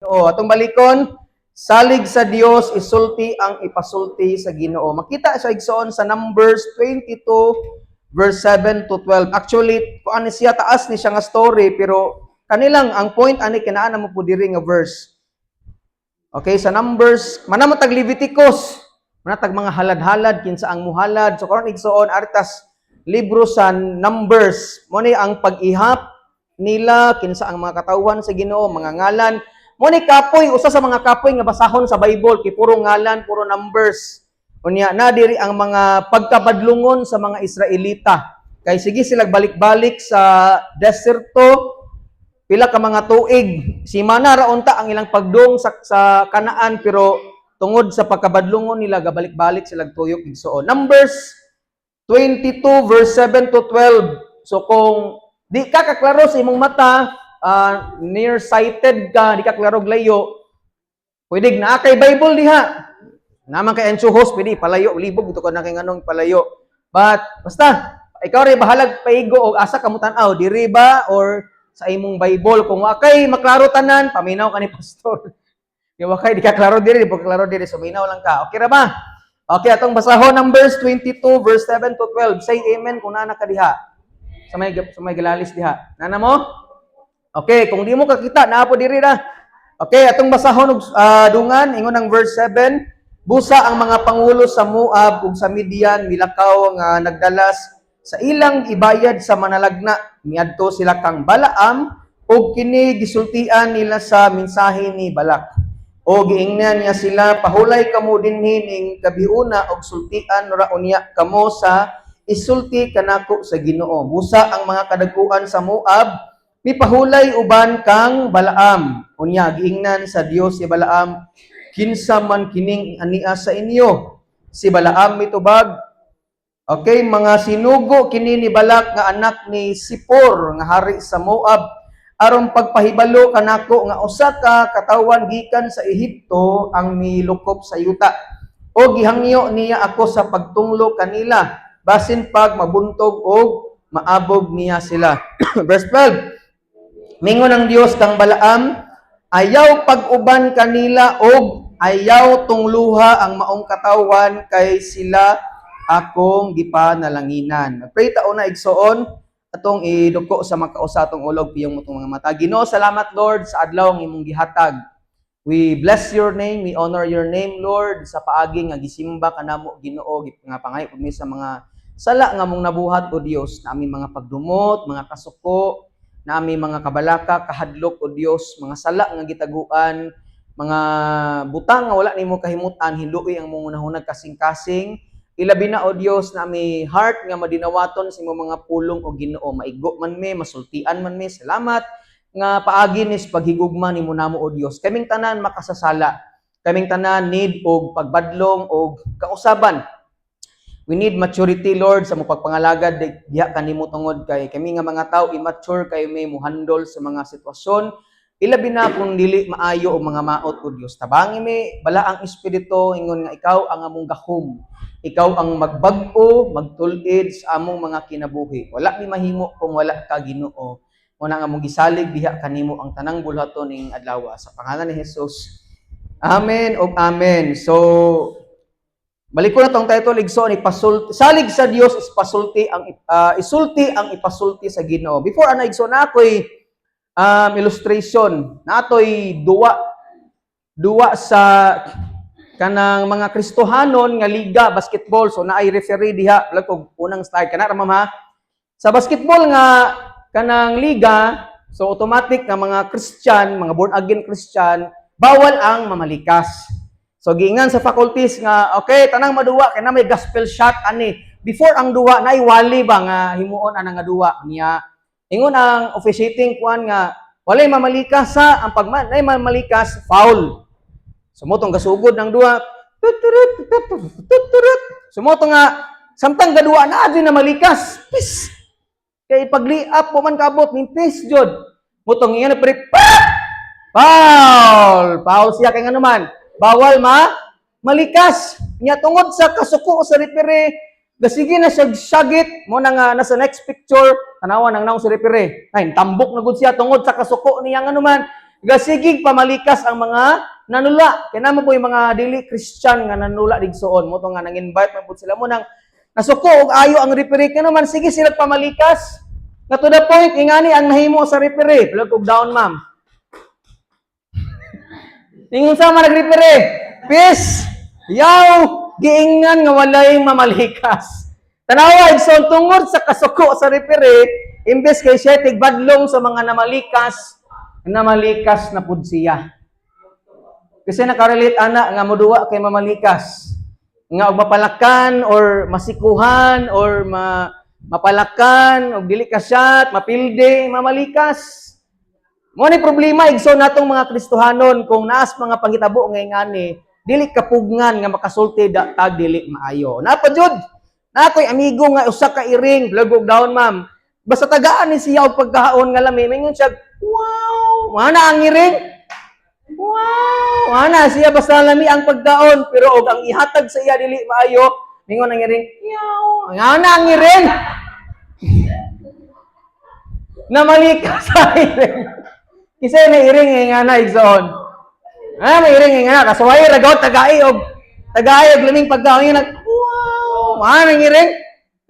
Ginoo. Atong balikon, salig sa Dios, isulti ang ipasulti sa Ginoo. Makita sa igsoon sa Numbers 22 verse 7 to 12. Actually, kung ano siya, taas ni siya nga story, pero kanilang ang point ani kinaan mo po diri nga verse. Okay, sa Numbers, manamo tag Leviticus, manatag mga halad-halad, kinsa ang muhalad. So karon, igsoon, artas libro sa Numbers, mo ni ang pag-ihap nila, kinsa ang mga katawhan sa Ginoo, mga ngalan. Mo ni kapoy, usa sa mga kapoy nga basahon sa Bible, kay puro ngalan, puro numbers. Unya na diri ang mga pagkabadlungon sa mga Israelita. Kay sige sila balik-balik sa deserto pila ka mga tuig. Si mana ra unta ang ilang pagdong sa Kanaan, pero tungod sa pagkabadlungon nila, gabalik-balik sila tuyok, igsoon. Numbers 22 verse 7 to 12. So kung di ka kaklaro sa imong mata, nearsighted ka, di ka klaro layo, pwede na kay Bible diha. Naman kay Encho host, pwede palayo, libog ito ko na kay nganong palayo. But basta ikaw rin bahalag paigo og asa ka mo tan-aw, diri ba or sa imong Bible. Kung wa kay maklaro tanan, paminaw ka ni pastor. Kay wa kay di ka klaro diri, di ka klaro diri, so minaw lang ka. Okay ra ba? Okay, atong basahon Numbers 22 verse 7 to 12. Say amen kung nana ka diha. Sa may galalis diha. Nana mo? Okay, kung di mo kakita, naa po diri na. Okay, atong basahon og dungan, ingon ang verse 7, busa ang mga pangulo sa Moab ug sa Midian milakaw nga nagdalas sa ilang ibayad sa manalagna. Miadto sila kang Balaam ug kini gisultian nila sa mensahe ni Balak. O giingnan niya sila, "Pahulay kamo dinhi ning gabiuna og sultian ra unya kamo sa isulti kanako sa Ginoo." Busa ang mga kadaguan sa Moab mipahulay uban kang Balaam. Unya giingnan sa Dios si Balaam, "Kinsa man kining ania sa inyo?" Si Balaam mitubag, "Okay, mga sinugo kini ni Balak nga anak ni Sipor nga hari sa Moab aron pagpahibalo kanako nga usa ka katawan gikan sa Ehipto ang milukop sa yuta. O gihangyo niya ako sa pagtunglo kanila basin pag mabuntog og maabog niya sila." Verse 12. Mingon ang Dios kang Balaam, "Ayaw pag-uban kanila og ayaw tungluha ang maong katawan kay sila akong gipanalanginan." Pray ta una, igsoon, atong iduko sa makausa atong ulog, piyong mo itong mga mata. Ginoo, salamat, Lord, sa adlaw ng imong gihatag. We bless your name, we honor your name, Lord, sa paagi nga gisimba kanamo, Ginoo, nga pangayo pud mi sa mga sala nga mong nabuhat, o Dios, na aming mga pagdumot, mga kasuko, na aming mga kabalaka, kahadlok, o Dios, mga sala nga gitaguan, mga butang nga wala nimo kahimutan, hinlui ang mong hunahunag kasing-kasing. Ilabi na, o Dios, na may heart nga madinawaton sa imong mga pulong, o Ginoo, maigo man mi, masultian man mi. Salamat nga paagi nis paghigugma nimo namo, o Dios. Kaming tanan makasasala. Kaming tanan need og pagbadlong og kausaban. We need maturity, Lord, sa mo pagpangalagad diha kanimo tungod kay kami nga mga tao immature kay may muhandol sa mga sitwasyon. Ilabi na kung dili maayo o mga maot, o Dios. Tabangi mi balaang espiritu ingon nga ikaw ang among gahom. Ikaw ang magbag-o, magtul-id sa among mga kinabuhi. Wala mi mahimo kung wala ka, Ginoo. Muna nga among gisalig diha kanimo ang tanang bulhaton ning adlaw sa pangalan ni Jesus. Amen ug amen. So balik ko na tong title, igsoon, ipasulti, salig sa Dios is pasulti ang isulti ang ipasulti sa Ginoo. Before ana, igsoon, na ako'y illustration. Natoy duwa duwa sa kanang mga Kristohanon nga liga basketball. So naay referee diha. Balik og unang slide kana ra, ma'am, ha. Sa basketball nga kanang liga, so automatic nga mga Christian, mga born again Christian, bawal ang mamalikas. So giingan sa faculties nga okay, tanang maduwa kay na may gospel shot ani. Before ang duwa naay wali ba nga himuon ana nga duwa niya. Ingon ang officiating kuan nga walay mamalikas sa ang pagman nay mamalikas, foul. So mo tong gasugod ng duwa. Tuturut, tuturut, tuturut. So mo to nga samtang gaduwa na adyo na malikas. Pis. Kay pagliap mo man kabot mintis jud. Mo tong ingon pre pa! Foul. Foul siya kay ngano man. Bawal ma malikas. Nya tungod sa kasuko sa referee, gasige na siya syagit mo na nga nasa next picture, tanawa nang naong si referee. Ay, tambok na gud siya tungod sa kasuko niya ngano man. Gasigig pamalikas ang mga nanula. Kaya naman po yung mga dili Christian nga nanula digsoon. Mo to nga nang-invite man pud sila mo nang nasuko og ayo ang referee kaya naman sige sila pamalikas. Nga to the point ingani ang nahimo sa referee. Plug og down, ma'am. Ingon sa man nag-referee. Peace. Yaw, giingnan nga walay mamalikas. Tanawa, igsoon, tungod sa kasuko sa referee, imbes kay siya tigbadlong sa mga namalikas, namalikas na pud siya. Kasi nakarelate ana nga moduwa kay mamalikas. Nga og mapalakan or masikuhan or mapalakan og dili ka shot, mapilde, mamalikas. Mo ni problema, igsoon, natong mga Kristohanon kung naas mga pangitabo nga ingani, dili kapugngan nga makasulti da tag dili maayo. Naa pa jud. Na ako'y amigo nga usa ka iring, plug down, ma'am. Basta tagaan ni siya og pagkaon nga lami, mingon siya, "Wow!" Mana ang iring? "Wow!" Mana siya basta lami ang pagkaon, pero og ang ihatag sa iya dili maayo, mingon ang iring, "Yaw." Ngana ang iring? Namalikas sa iring. Kasi may iring nga na, igsoon. Ah, may iring nga na kasuway ra gawd tagai og laming pagkaon nga nag wow, mana ang iring.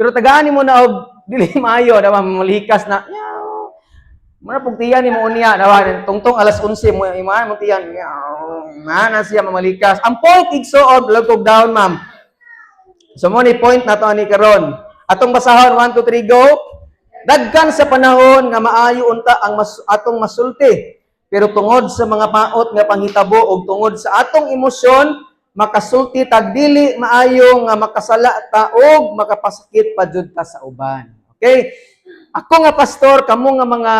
Pero tagaan nimo na og dili maayo, dawa malikas na. Yaw. Muna pug tiyan ni mo unya, dawa tungtong alas 11 mo imahan mo tiyan. Yaw. Mana siya mamalikas. Ang point, igsoon, plug og down, ma'am. So mo ni point nato ani karon. Atong basahon, 1 2 3 go. Dagkan sa panahon nga maayo unta ang atong masulti. Pero tungod sa mga maot nga panghitabo ug tungod sa atong emosyon, makasulti tag dili maayo nga makasala ta og makapasakit pa jud ta sa uban. Okay? Ako nga pastor, kamo nga mga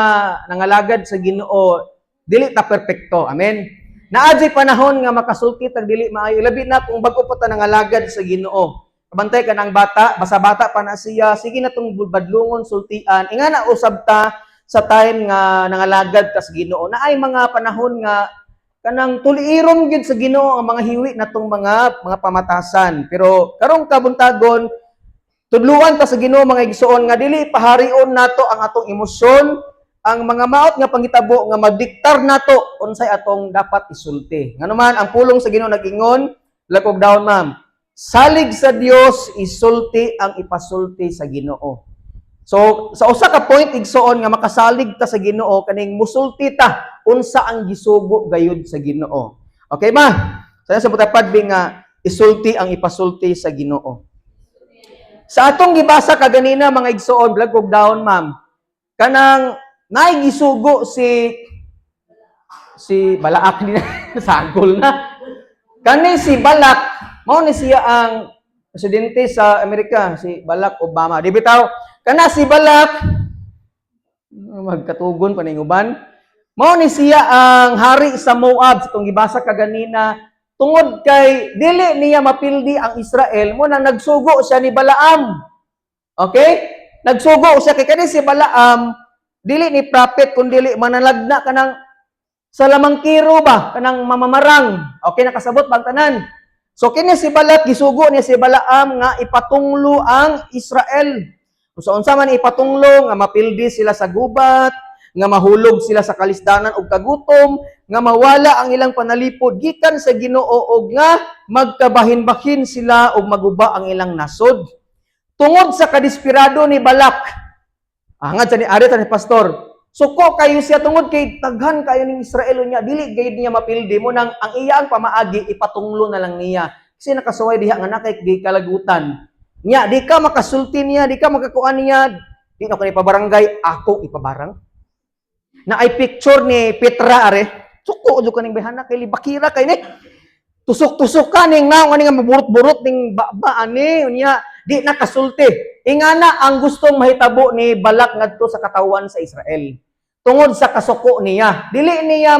nangalagad sa Ginoo, dili ta perpekto. Amen. Naa juy panahon nga makasulti tag dili maayo, labi na kung bag-o pa ta nangalagad sa Ginoo. Kabantay ka ng bata, basta bata pa na siya, sige na tong badlungon, sultian. Ingana usab ta sa time nga nangalagad ka sa Ginoo. Naay mga panahon nga kanang tuliiron gyud sa Ginoo ang mga hiwi natong mga pamatasan. Pero karong kabuntagon, tudluan ta sa Ginoo, mga igsoon, nga dili paharion nato ang atong emosyon, ang mga maot nga pangitabo nga magdiktar nato unsay atong dapat isulti. Ngano man ang pulong sa Ginoo nag-ingon, lakog down, ma'am. Salig sa Dios, isulti ang ipasulti sa Ginoo. So, sa usa ka point, igsoon, nga makasalig ta sa Ginoo kaning musulti ta unsa ang gisugo gayud sa Ginoo. Okay ba? Sa sa butapad nga isulti ang ipasulti sa Ginoo. Sa atong gibasa kaganina, mga igsoon, vlog og down, ma'am. Kanang naay gisugo si Balaak ni sagol na. Kani si Balak, mao ni siya ang presidente sa Amerika, si Barack Obama. Di bitaw, kana si Balak magkatugon pa ning uban. Mao ni siya ang hari sa Moab sa itong gibasa kaganina. Tungod kay dili niya mapildi ang Israel, mo nang nagsugo siya ni Balaam. Okay? Nagsugo siya kay kani si Balaam dili ni prophet kun dili manalagna kanang sa lamangkiro ba, kanang mamamarang. Okay, nakasabot bang tanan? So kini si Balak, gisugo niya si Balaam nga ipatunglo ang Israel. So unsa man ipatunglo? Nga mapildi sila sa gubat, nga mahulog sila sa kalisdanan og kagutom, nga mawala ang ilang panalipod gikan sa Ginoo og nga magkabahin-bahin sila og maguba ang ilang nasod. Tungod sa kadesperado ni Balak, ah, nga ni ari ta ni pastor, suko kayo siya tungod kay daghan kayo ning Israel niya, dili gayud niya mapildi mo nang ang iyang pamaagi ipatunglo na lang niya. Kasi nakasuway diha nga nakay gi kalagutan. Nya di ka makasulti niya, di ka makakuan niya, di na ko ni ipabarangay, ako ipabarang. Na ay picture ni Petra are, suko jud kaning behana kay libakira kay ni. Tusok-tusok ka ning naong ani nga maburot-burot ning baba ani unya di nakasulti. Ingana ang gustong mahitabo ni Balak ngadto sa katawan sa Israel. Tungod sa kasuko niya, dili niya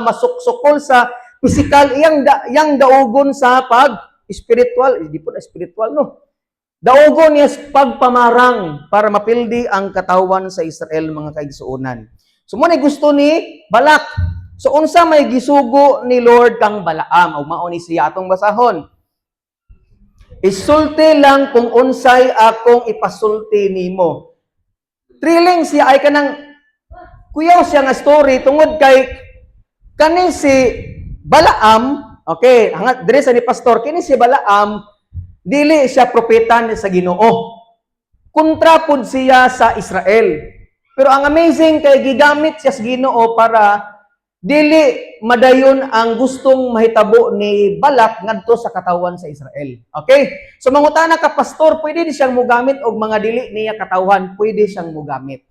masuksukol sa pisikal iyang daugon sa pag spiritual, di po na spiritual, no. Daugon niya sa pagpamarang para mapildi ang katawan sa Israel, mga kaigsuonan. So mo ni gusto ni Balak. So unsa may gisugo ni Lord kang Balaam? Og mao ni siya atong basahon. "Isulti lang kung unsay akong ipasulti nimo." Thrilling siya ay kanang kuyaw siya nga story tungod kay Kani si Balaam, okay, hangat dire sa ni pastor, kini si Balaam dili siya propeta ni sa Ginoo. Kontra pud siya sa Israel. Pero ang amazing kay gigamit siya sa Ginoo para dili madayon ang gustong mahitabo ni Balak ngadto sa katawan sa Israel. Okay? So mangutana ka, "Pastor, pwede di siyang mugamit og mga dili niya katawhan?" Pwede siyang mugamit.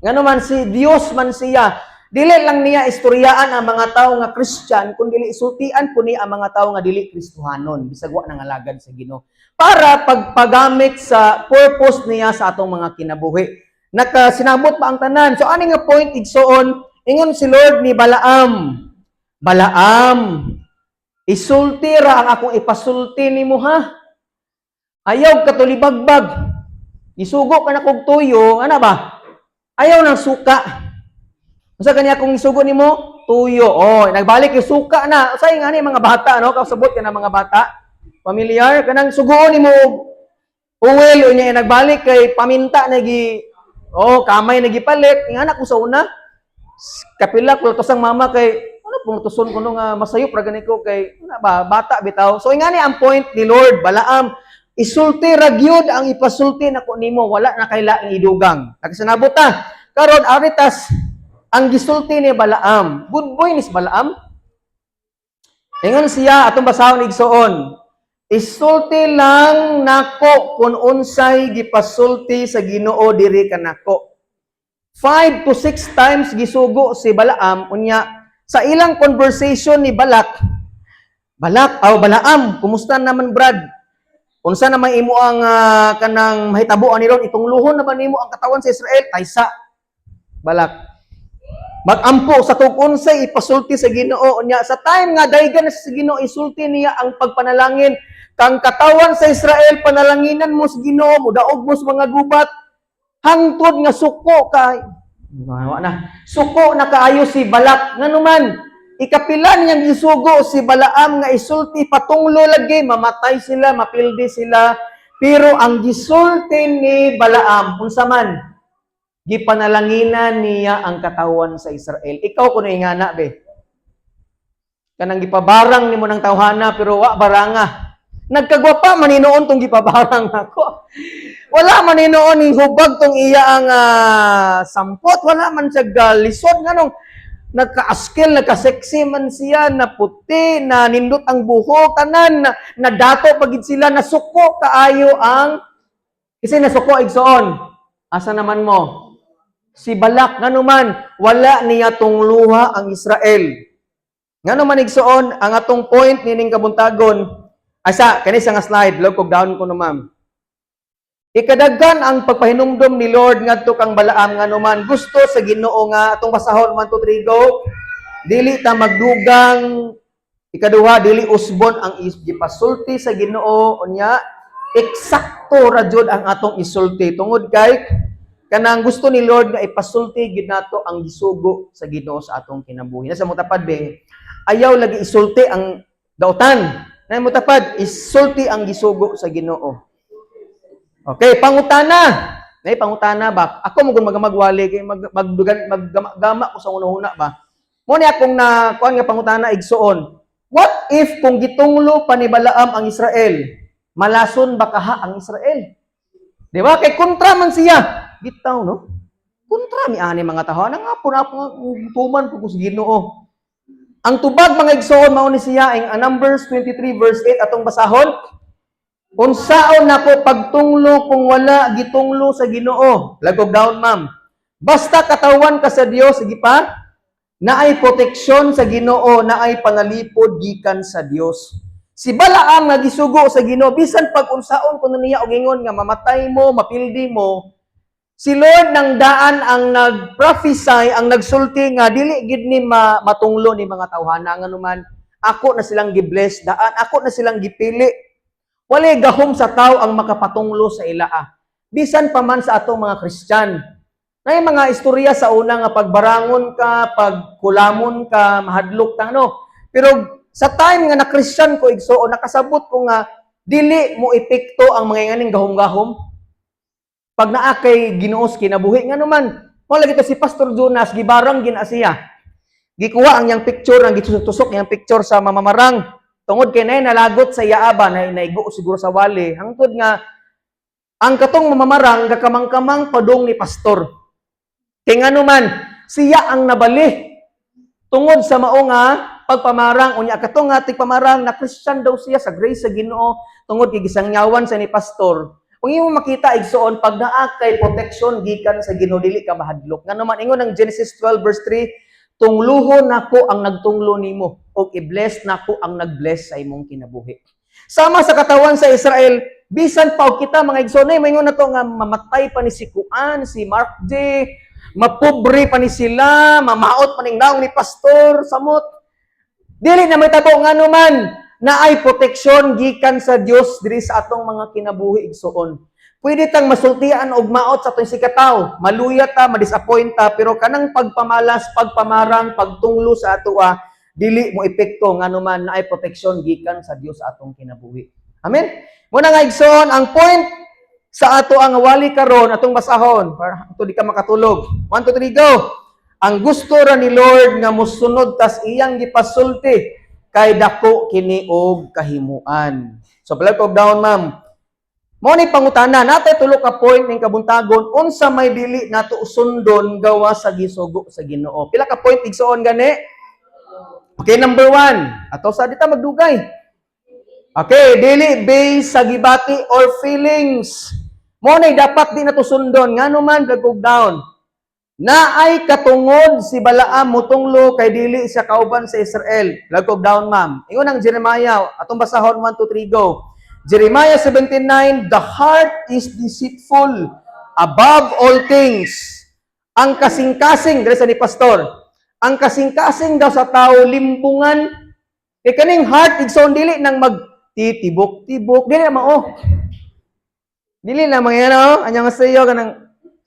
Ngano man, si Dios man siya. Dili lang niya istoryaan ang mga tao nga Christian, kun dili sultian po niya ang mga tao nga dili Kristohanon, bisag wa nangalagad sa Ginoo. Para pagpagamit sa purpose niya sa atong mga kinabuhi. Nakasinabot pa ang tanan? So ani nga point, igsoon, ingon si Lord ni Balaam, "Balaam, isulti ra ang akong ipasulti nimo ha. Ayaw katulibagbag. Isugo ka na kog tuyo, ana ba? Ayaw ng suka. Unsa kanya kung isugo nimo? Tuyo." Oh, nagbalik yung suka na. Usay nga ni mga bata, no? Kasabot ka na mga bata. Familiar kanang sugoon nimo og oil, unya nagbalik kay paminta na gi, oh, kamay na gipalit. Nga anak ko sa una. Kapila ko tusang mama kay ano pong tuson ko no nga masayop ra gani ko kay ano ba, bata bitaw. So ingani ang point ni Lord, "Balaam, isulti ra gyud ang ipasulti nako nimo, wala na kay laing idugang." Nakasinabot ta? Karon aritas ang gisulti ni Balaam. Good boy ni si Balaam. Ingon siya, atong basahon, igsoon. "Isulti lang nako kung unsay gipasulti sa Ginoo diri kanako." 5 to 6 times gisugo si Balaam. Unya sa ilang conversation ni Balak, "Balak, aw Balaam, kumusta naman, brad? Unsa naman imo ang kanang mahitabuan ni ron, itungluhon na ba nimo ang katawan sa Israel?" "Taysa, Balak. Magampo sa kung unsay ipasulti sa Ginoo." Unya sa time nga daygan na sa Ginoo, isulti niya ang pagpanalangin kang katawan sa Israel, panalanginan mo sa Ginoo, mudaog mo sa mga gubat hangtod nga suko kay wa na. Suko na kaayo si Balak. Nganuman, ikapila niyang gisugo si Balaam nga isulti patunglo lagi, mamatay sila, mapildi sila. Pero ang gisulti ni Balaam, unsa man? Gipanalanginan niya ang katawan sa Israel. Ikaw kuno ingana be. Kanang gipabarang nimo ng tawhana pero wa baranga. Nagkagwapa man hinuon tong gipabarang ako. Wala man hinuon ning hubag tong iya ang sampot, wala man siya lisod, nganong nagka-askil, nagka-sexy man siya, na puti, na nindot ang buhok, tanan, na, nadato pagid sila, nasuko kaayo ang, kasi nasuko, igsoon. Asa naman mo? Si Balak, nganuman, wala niya tungluha ang Israel. Ngano man, igsoon, ang atong point nining kabuntagon, asa, kani sa nga slide, log kog down ko no, ma'am. Ikadaghan ang pagpahinumdom ni Lord ngadto kang Balaam, nganuman gusto sa Ginoo nga atong basahon. 1 2 3, go. Dili ta magdugang. Ikaduha, dili usbon ang gipasulti sa Ginoo. Unya eksakto ra jud ang atong isulti tungod kay kanang gusto ni Lord nga ipasulti gid nato ang gisugo sa Ginoo sa atong kinabuhi. Nasa mo tapad be, ayaw lagi isulti ang dautan. Na mo tapad, isulti ang gisugo sa Ginoo. Okay, pangutana. Nay pangutana ba? Ako mo gun magamagwali kay mag magdugan maggama ko sa una-una ba. Mo ni akong na kuan nga pangutana, igsoon. What if kung gitunglo pa ni Balaam ang Israel? Malason ba kaha ang Israel? Di ba? Kay kontra man siya. Bitaw, no? Kontra mi ani mga tawo. Ano nga po na tuman po ko sa Ginoo. Ang tubag, mga igsoon, mao ni siya ang Numbers 23 verse 8, atong basahon. "Unsaon nako pagtunglo kung wala gitunglo sa Ginoo?" Lagog down, ma'am. Basta katawan ka sa Dios, sige pa, naay proteksyon sa Ginoo, naay panalipod gikan sa Dios. Si Balaam nga gisugo sa Ginoo, bisan pag unsaon kuno niya og ingon nga mamatay mo, mapildi mo, si Lord nang daan ang nag-prophesy, ang nagsulti nga dili gid ni matunglo ni mga tawhana, nganuman ako na silang gi-bless daan, ako na silang gipili. Walay gahom sa tao ang makapatunglo sa ilaa. Bisan pa man sa atong mga Kristiyan. Nay mga istorya sa una nga pagbarangon ka, pagkulamon ka, mahadlok ta, no. Pero sa time nga na Kristiyan ko, igsoon, nakasabot ko nga dili mo epekto ang mga inganing gahom-gahom. Pag naa kay Ginoo sa kinabuhi, ngano man, mo lagi to si Pastor Jonas, gibarang gina siya. Gikuha ang iyang picture, ang gitusok-tusok iyang picture sa mamamarang. Tungod kay nay nalagot sa iya ba, na naigo siguro sa wali. Hangtod nga ang katong mamamarang gakamang-kamang padung ni pastor. Kay ngano man, siya ang nabali tungod sa mao nga pagpamarang. Unya katong nga tigpamarang na Christian daw siya sa grace sa Ginoo tungod kay gisangyawan sa ni pastor. Kung imo makita, igsoon, pag naa kay protection gikan sa Ginoo, dili ka mahadlok. Ngano man, ingon ang Genesis 12 verse 3, "Tungluhon nako ang nagtunglo nimo ug i-bless nako ang nag-bless sa imong kinabuhi." Sama sa katawan sa Israel, bisan pa og kita, mga igsoon, ay maingon na to nga mamatay pa ni si Kuan, si Mark J, mapobre pa ni sila, mamaot pa ning naong ni pastor, samot. Dili na mahitabo, ngano man, naay proteksyon gikan sa Dios diri sa atong mga kinabuhi, igsoon. Pwede tang masultian og maot sa atong sikataw, maluya ta, madisappoint ta, pero kanang pagpamalas, pagpamarang, pagtunglo sa atoa, dili mo epekto, ngano man, naay proteksyon gikan sa Dios sa atong kinabuhi. Amen. Muna nga, igsoon, ang point sa ato ang wali karon, atong basahon para ato di ka makatulog. 1 2 3 go. Ang gusto ra ni Lord nga mosunod tas iyang gipasulti kay dako kini og kahimuan. So balik og down, ma'am. Mao ni pangutana, natay tulo ka point ning kabuntagon, unsa may dili nato sundon gawa sa gisugo sa Ginoo. Pila ka point, igsoon, gani? Okay, number 1. Ato sa dita magdugay. Okay, dili based sa gibati or feelings. Mo nay dapat di nato sundon, ngano man, og down. Naay katungod si Balaam mutunglo kay dili siya kauban sa Israel. Lagkog down, ma'am. Ingon ang Jeremiah, atong basahon, 1 2 3 go. Jeremiah 17:9, "The heart is deceitful above all things." Ang kasing-kasing, dire sa ni pastor, ang kasing-kasing daw sa tao limbungan. Kay kaning heart, igsoon, dili nang magtitibok-tibok, dili na mao. Dili na mga ano, annyeonghaseyo kanang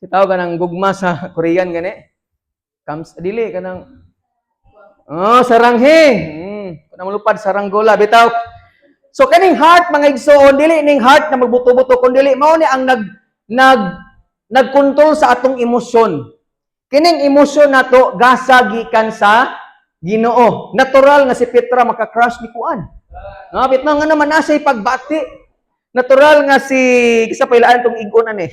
si tao kanang gugma sa Korean gani. Kams dili kanang, oh, saranghae. Kanang malupad saranggola bitaw. So kaning heart, mga igsoon, dili ning heart na magbuto-buto kun dili mao ni ang nag nag nagkontrol sa atong emosyon. Kining emosyon nato gasa gikan sa Ginoo. Natural nga si Petra maka-crush ni Kuan. Nga bitna nga naman nasa pagbati. Natural nga si kisa pailaan tong igon ani.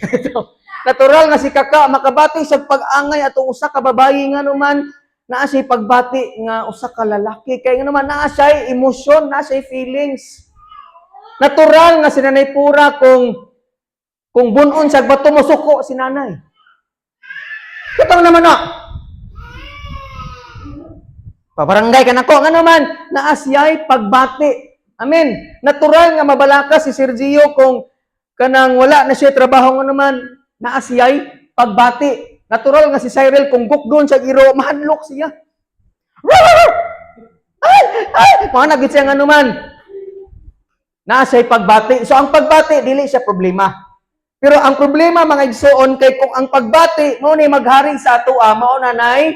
Natural nga si Kaka makabati sa pag-angay atong usa ka babayi, nga naman naa siya pagbati nga usa ka lalaki, kay nga naman naa siya emosyon, naa siya feelings. Natural nga si Nanay Pura kung bunon siya bato, mosuko si nanay. Katong naman na. Pabarangay ka nako, nga naman naa siya'y pagbati. Amen. Natural nga mabalaka si Sergio kung kanang wala na siya trabaho, nga naman naa siya'y pagbati. Natural nga si Cyril kung gukdon siya iro, mahadlok siya. Ay, ay, mga nagit siya nga naman. Naa siya'y pagbati. So ang pagbati dili siya problema. Pero ang problema, mga igsoon, kay kung ang pagbati mao ni maghari sa atoa, mao na nay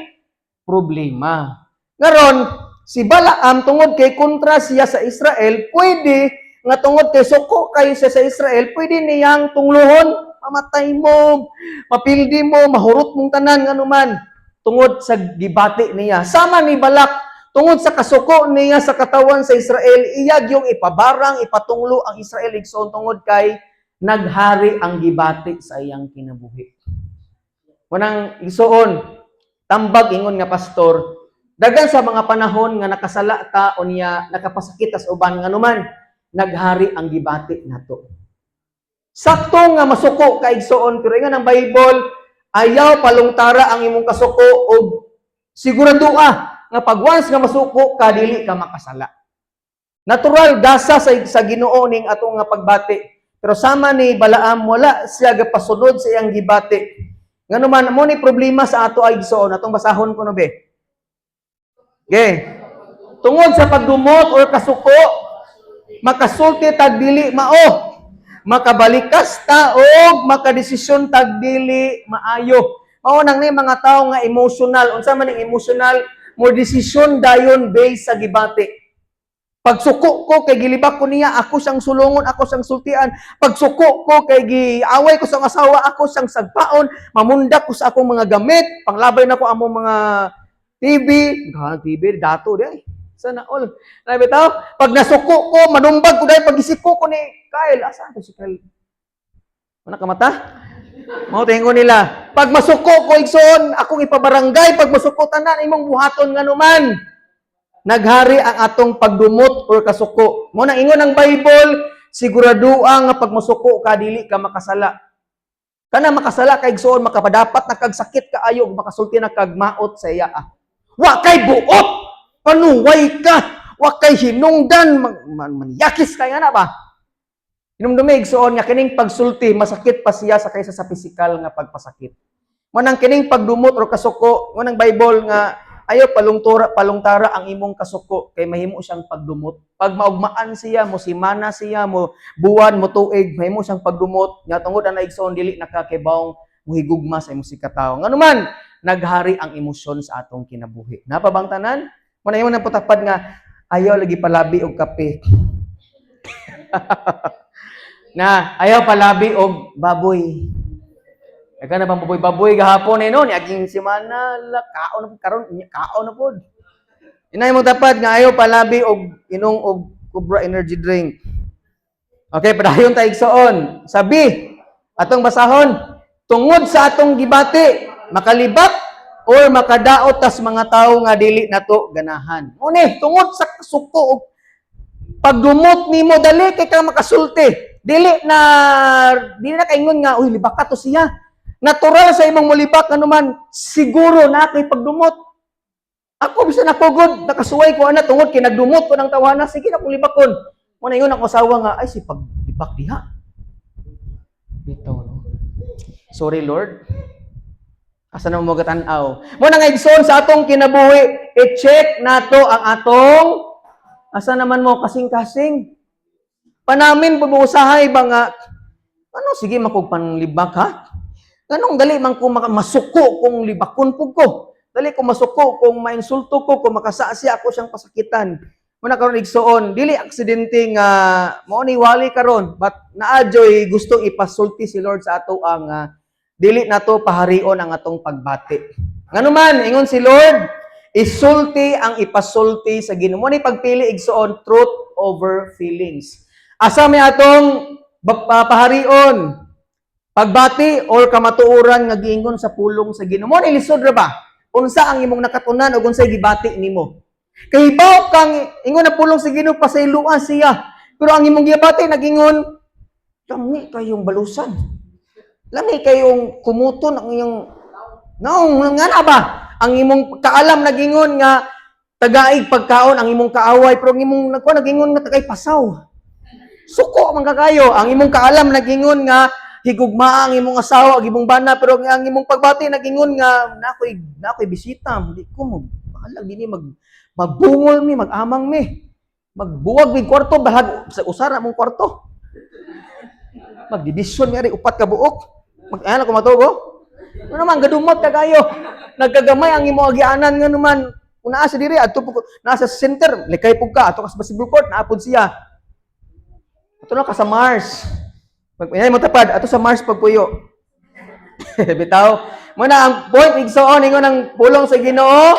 problema. Ngaron, si Balaam, tungod kay kontra siya sa Israel, pwede nga tungod kay suko kayo siya sa Israel, pwede niyang tungluhon, mamatay mo, mapildi mo, mahurot mong tanan, nganuman tungod sa gibati niya. Sama ni Balak, tungod sa kasuko niya sa katawan sa Israel, iyag yung ipabarang, ipatunglo ang Israel, igsoon, tungod kay naghari ang gibati sa iyang kinabuhi. Wanang igsoon, tambag ingon nga pastor, daghan sa mga panahon nga nakasala ta o niya nakapasakit ta sa uban, nganuman naghari ang gibati nato. Sakto nga masuko ka, igsoon, pero ingon ang Bible, ayaw palungtara ang imong kasuko og sigurado nga pag once nga masuko ka, dili ka makasala. Natural gasa sa Ginoo ning atong nga pagbati. Pero sama ni Balaam, wala siya gapasunod sa iyang gibati. Ngano man, mo ni problema sa ato ay, igsoon, atong basahon ko no be. Okay. Tungod sa pagdumot or kasuko, makasulti tag dili mao. Makabalikas ta og makadesisyon tag dili maayo. Mao nang ni mga tao nga emotional, unsa man ning emotional, mo desisyon dayon based sa gibati. Pagsuko ko kay gilibak ko niya, ako siyang sulungon, ako siyang sultian. Pagsuko ko kay giaway ko sa asawa, ako siyang sagpaon, mamundak ko sa akong mga gamit, panglabay na ko among mga TV, gana TV dato di ay. Sana all. Na bitaw, pag nasuko ko, manumbag ko dahil pag isiko ko ni Kyle. Asa to si Kyle? Wala ka mata? Mao tingo nila. Pag masuko ko, igsoon, akong ipabarangay, pag masuko tanan imong buhaton nganuman. Naghari ang atong pagdumot or kasuko. Mo nang ingon ang Bible, siguradoa nga pag masuko ka, dili ka makasala. Kana makasala kay, igsoon, makapadapat na kag sakit kaayo, makasulti na kag maot sa iya. Ah. Wa kay buot, panuway ka, wa kay hinungdan, manyakis kay nga na ba? Hinumdumi, igsoon, nga kining pagsulti masakit pa siya sa kaysa sa pisikal nga pagpasakit. Mo nang kining pagdumot or kasuko, mo nang Bible nga ayo palungtura palungtara ang imong kasuko kay mahimo siyang pagdumot. Pag maugmaan siya, mo simana siya, mo buwan, mo tuig, mahimo siyang pagdumot nga tungod ana, igsoon, dili nakakibawng muhigugma sa imong sikatawo. Ngano man naghari ang emosyon sa atong kinabuhi. Napabang tanan? Mo na imong naputapad nga ayaw lagi palabi og kape. Na ayaw palabi og baboy. Ika na bang baboy-baboy gahapon eh no, ni aging semana la kaon na pud karon, kaon na pud. Inay mo tapad nga ayaw palabi og inom og Cobra energy drink. Okay, padayon ta, igsoon. Sabi, atong basahon, tungod sa atong gibati, makalibak or makadaot tas mga tawo nga dili nato ganahan. Muni, tungod sa kasuko og pagdumot nimo, dali kay ka makasulti. Dili na kaingon nga, "Uy, libak ka to siya." Natural sa imong molibak anuman siguro na kay pagdumot. Ako bisan ako gud nakasuway ko ana tungod kay nagdumot ko ng tawana, sige na kong libakon. Mo na ingon ako asawa nga ay si paglibak diha. Bitaw no. Sorry, Lord. Asa na mo gatan-aw? Mo na nga, igsoon, sa atong kinabuhi, i-check nato ang atong asa naman mo kasing-kasing. Panamin po mo usahay ba nga ano sige makog panlibak ha? Nganong dali man ko masuko kung libakon pug ko. Dali ko masuko kung mainsulto ko, kung makasasi ako siyang pasakitan. Muna karon, igsoon, dili aksidente nga mao ni wali karon, but naa joy gustong ipasulti si Lord sa ato ang dili nato paharion ang atong pagbati. Ngano man ingon si Lord, isulti ang ipasulti sa Ginoo. Mo ni pagpili, igsoon, truth over feelings. Asa may atong paharion? Pagbati or kamatuoran nga giingon sa pulong sa Ginoo. Mo ni lisod ra ba? Unsa ang imong nakatunan ug unsay gibati nimo? Kay hibaw kang ingon na pulong sa Ginoo, pasayloa siya. Pero ang imong gibati nagingon, "Lami kayong balusan. Lami kayong kumuton ang iyong naong," nga na ba? Ang imong kaalam nagingon nga tagaig pagkaon ang imong kaaway, pero ang imong nagkuan nagingon nga tagay pasaw. Suko man kakayo. Ang imong kaalam nagingon nga higugmaa ang imong asawa ug imong bana, pero ang imong pagbati nagingon nga nakoy bisita, di ko mo bahalag dinhi, magbungol mi, mag-amang mi, magbuwag mi kwarto, bahag sa usara mong kwarto, magdibisyon mi ari upat ka buok, mag ano ko matugo. Ano naman gadumot ka kayo, nagkagamay ang imong agianan nga naman kung naa sa diri adto po naa sa center, likay pug ka ato ka sa basketball court, naa pud siya. Ato na ka sa Mars. Pag mo tapad ato sa Mars pagpuyo. Bitaw. Mo na ang point, igsoon, ingon ang pulong sa Ginoo,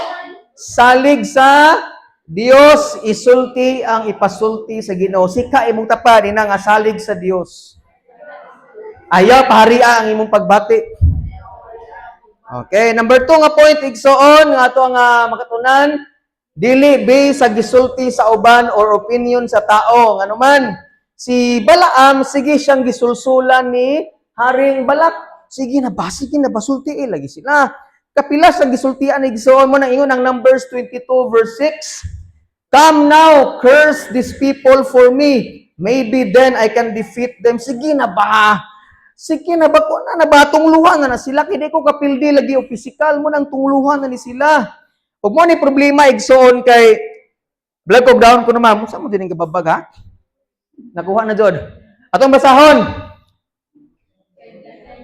salig sa Dios, isulti ang ipasulti sa Ginoo. Sika imong tapad ina nga salig sa Dios. Ayaw paharia ang imong pagbati. Okay, number 2 nga point, igsoon, nga ato ang makatunan, dili base sa gisulti sa uban or opinion sa tao. Ngano man si Balaam sige siyang gisulsulan ni Haring Balak. Sige na basulti eh, lagi sila. Kapila sa gisultian, igsoon. Mo nang ingon ang Numbers 22 verse 6. "Come now, curse these people for me. Maybe then I can defeat them." Sige na ba? Sige na ba ko na na ba tungluhan na na sila kay di ko kapildi lagi o physical mo nang tungluhan na ni sila. Ug mo ni problema, igsoon, kay Black og down ko na ma'am. Sa mo din kababag ha? Nakuha na jud. Atong basahon.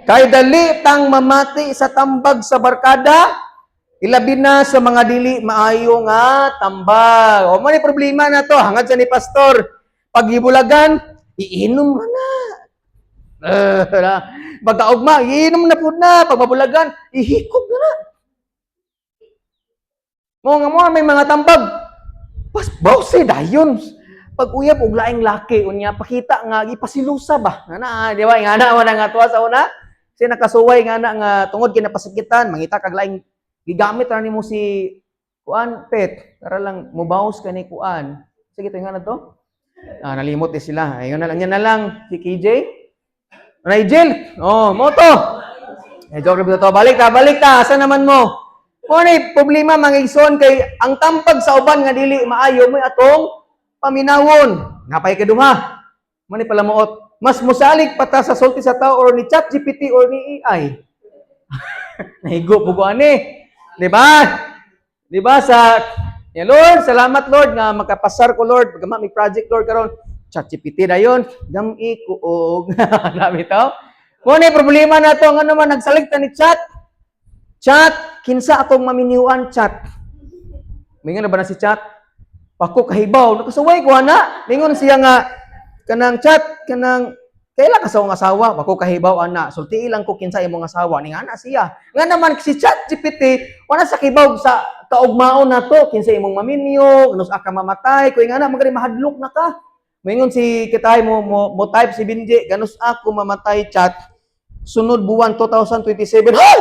Kay dali tang mamati sa tambag sa barkada, ilabi na sa mga dili maayo nga tambag. O mo ni problema na to, hangad sa ni pastor. Paghibulagan, iinom na. Pagkaugma, iinom na pud na. Pag mabulagan, ihikog na na. Mo nga mo may mga tambag. Pas bawsi dayon. Pag uyab og laing laki unya pakita nga gipasilusa ba. Nga na, di ba? Nga na wala nga tuwa sa una. Siya nakasuway nga na nga tungod kinapasakitan, mangita kag laing gigamit ra nimo si kuan pet para lang mubaws ka ni kuan. Sige to nga na to. Ah, nalimot ni sila. Ayun na lang, yan na lang si KJ. Nigel. Oh, mo to. Eh, joke ra to. Balik ta, balik ta. Asa naman mo? Mo ni problema, mga igsoon, kay ang tampag sa uban nga dili maayo mo atong paminawon. Napay kaduha. Mo ni palamuot. Mas musalig pa ta sa sulti sa tao or ni ChatGPT or ni AI. Nahigo po ko ani. Di ba? Di ba sa Yeah, Lord, salamat Lord nga makapasar ko, Lord, pagama may project, Lord, karon. ChatGPT dayon, gami ko og nami taw. Mo ni problema na to nga naman nagsalig ta ni chat. Chat, kinsa akong maminiwan, chat? Mingon na ba na si chat? Pako kahibaw, nakasuway ko ana. Mingon siya nga kanang chat, kanang kaila ka sa akong asawa, wako kahibaw ana. Sultii lang ko kinsa imong asawa ning ana siya. Nga naman si Chat GPT wala sa kibaw sa kaugmaon nato kinsa imong maminyo, kanus-a ka mamatay, kuy nga na magari mahadlok na ka. Mingon si kitay mo type si Binji, "Kanus-a ko mamatay, chat?" Sunod buwan 2027. Ha!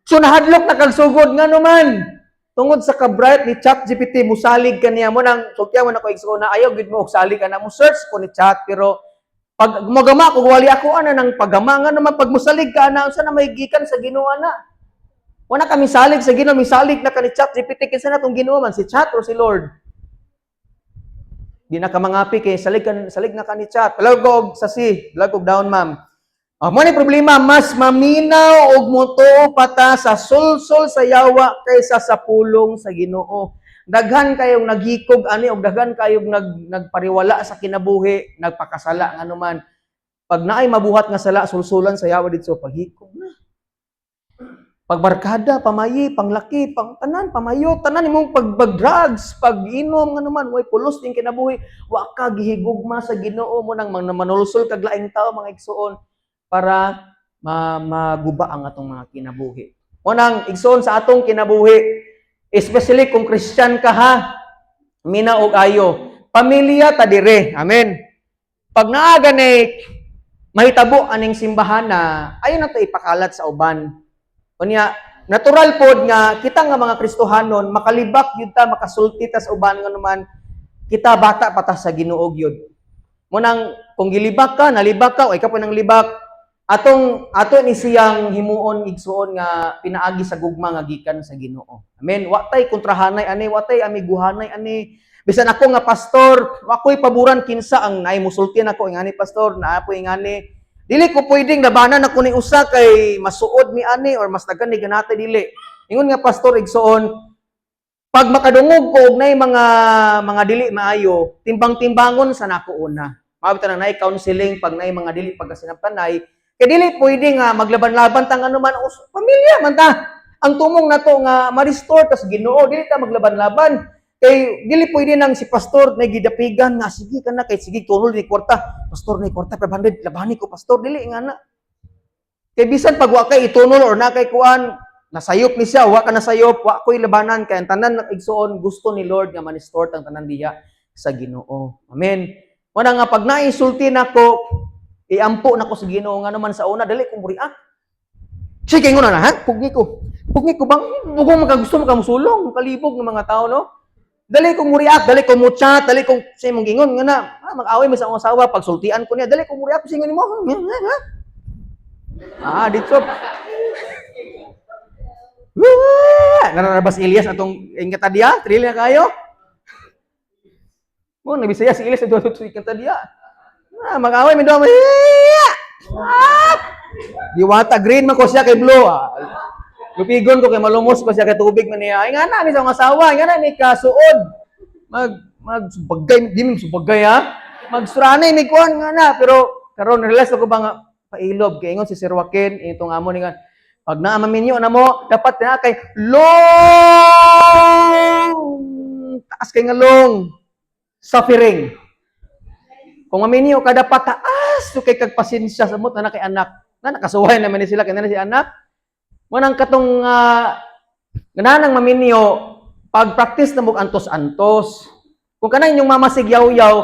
So nahadlok na kag sugod nga naman. Tungod sa ka-bright ni Chat GPT, musalig ka niya mo nang sultiya mo na ko igsuon na ayaw gid mo og salig ka na mo search ko ni chat, pero pag magama ko wali ako ana nang paggama nga naman pag musalig ka ana unsa na may gikan sa Ginoo ana. Wala kami salig sa Ginoo, misalig na ka ni Chat GPT. Kinsa na tong Ginoo man, si chat or si Lord? Di na ka mangapi kay salig ka, salig na ka ni chat. Palagog sa si, palagog down, ma'am. Ah, mo ni problema, mas maminaw og motuo pa ta sa sulsol sa yawa kaysa sa pulong sa Ginoo. Daghan kayong naghikog ani og daghan kayong nagpariwala sa kinabuhi, nagpakasala nga man. Pag naay mabuhat nga sala, sulsulan sa yawa didto, paghikog na. Pagbarkada, pamayi, panglaki, pang tanan, pamayo, tanan imong pag drugs, pag inom nga naman, way pulos ning kinabuhi, wa ka gihigugma sa Ginoo mo nang manulsol kag laing tao, mga igsuon, para maguba ang atong mga kinabuhi. Unang igsuon sa atong kinabuhi, especially kung Christian ka ha, mina og ayo, pamilya ta dire. Amen. Pag naa gani mahitabo aning simbahan na ayo na to ipakalat sa uban. Unya, natural pod nga kita nga mga Kristohanon makalibak gyud ta, makasulti ta sa uban nga naman kita bata pa ta sa Ginoo gyud. Munang kung gilibak ka, nalibak ka, o ikaw pa nang libak, atong ato ni siyang himuon, igsuon, nga pinaagi sa gugma nga gikan sa Ginoo. Amen. Wa tay kontrahanay ani, wa tay amiguhanay ani. Bisan ako nga pastor, wa ko'y paboran kinsa ang naay musulti nako ingani pastor, naa po ingani. Dili ko pwedeng labanan ako ni usa kay masuod mi ani or mas daghan ni ganate, dili. Ingon nga pastor, igsuon, pag makadungog ko og nay mga dili maayo, timbang-timbangon sa nako una. Mabita na nay counseling pag nay mga dili pagkasinabtanay, kay dili pwede nga maglaban-laban tang ano man, pamilya man ta. Ang tumong nato nga ma-restore tas Ginoo, dili ta maglaban-laban. Kay dili pwede nang si pastor na gidapigan nga sige ka na kay sige tunol ni kwarta. Pastor ni kwarta 500 labani ko, pastor, dili nga na. Kay bisan pag wa kay itunol or na kay kuan, nasayop ni siya, wa ka nasayop, wa ko'y labanan kay ang tanan ng igsuon gusto ni Lord nga man-restore ang tanan diya sa Ginoo. Amen. Wala nga pag naisulti nako, iampo nako sa Ginoo nga naman sa una dali ko mo-react. Sige nguna na ha, pugni ko. Pugni ko bang bugong makagusto makamusulong, kalibog ng mga tao, no? Dali kong mo-react, dali kong mo-chat, dali kong sa imong gingon nga na, ah, mag-away mi sa akong asawa pagsultian ko niya, dali kong mo-react sa ingon nimo. Ah, dito. Wah! Nararabas Elias atong ingkata diya, thrill na kayo. Mo nabisaya si Elias ato ingkata diya. Ah, mag-away mi do. Ah! Diwata green man ko siya kay blue. Ah. Lupigon ko kay malumos ko siya kay tubig man niya. Ay nga na mi sa akong asawa, nga na mi kasuod. Mag mag subagay, di mi subagay ha. Magsuranay mi kuan nga na, pero karon relax ako ba nga pailob kay ingon si Sir Joaquin itong amo ni nga pag naa maminyo na mo dapat na kay long taas kay nga long suffering. Kung maminyo ka dapat taas so kay kag pasensya sa mo na kay anak. Na nakasuway naman ni sila kay na si anak. Mo nang katong Ganahan ang maminyo, pag-practice na mo antos-antos. Kung kanang inyong mama sigyaw-yaw,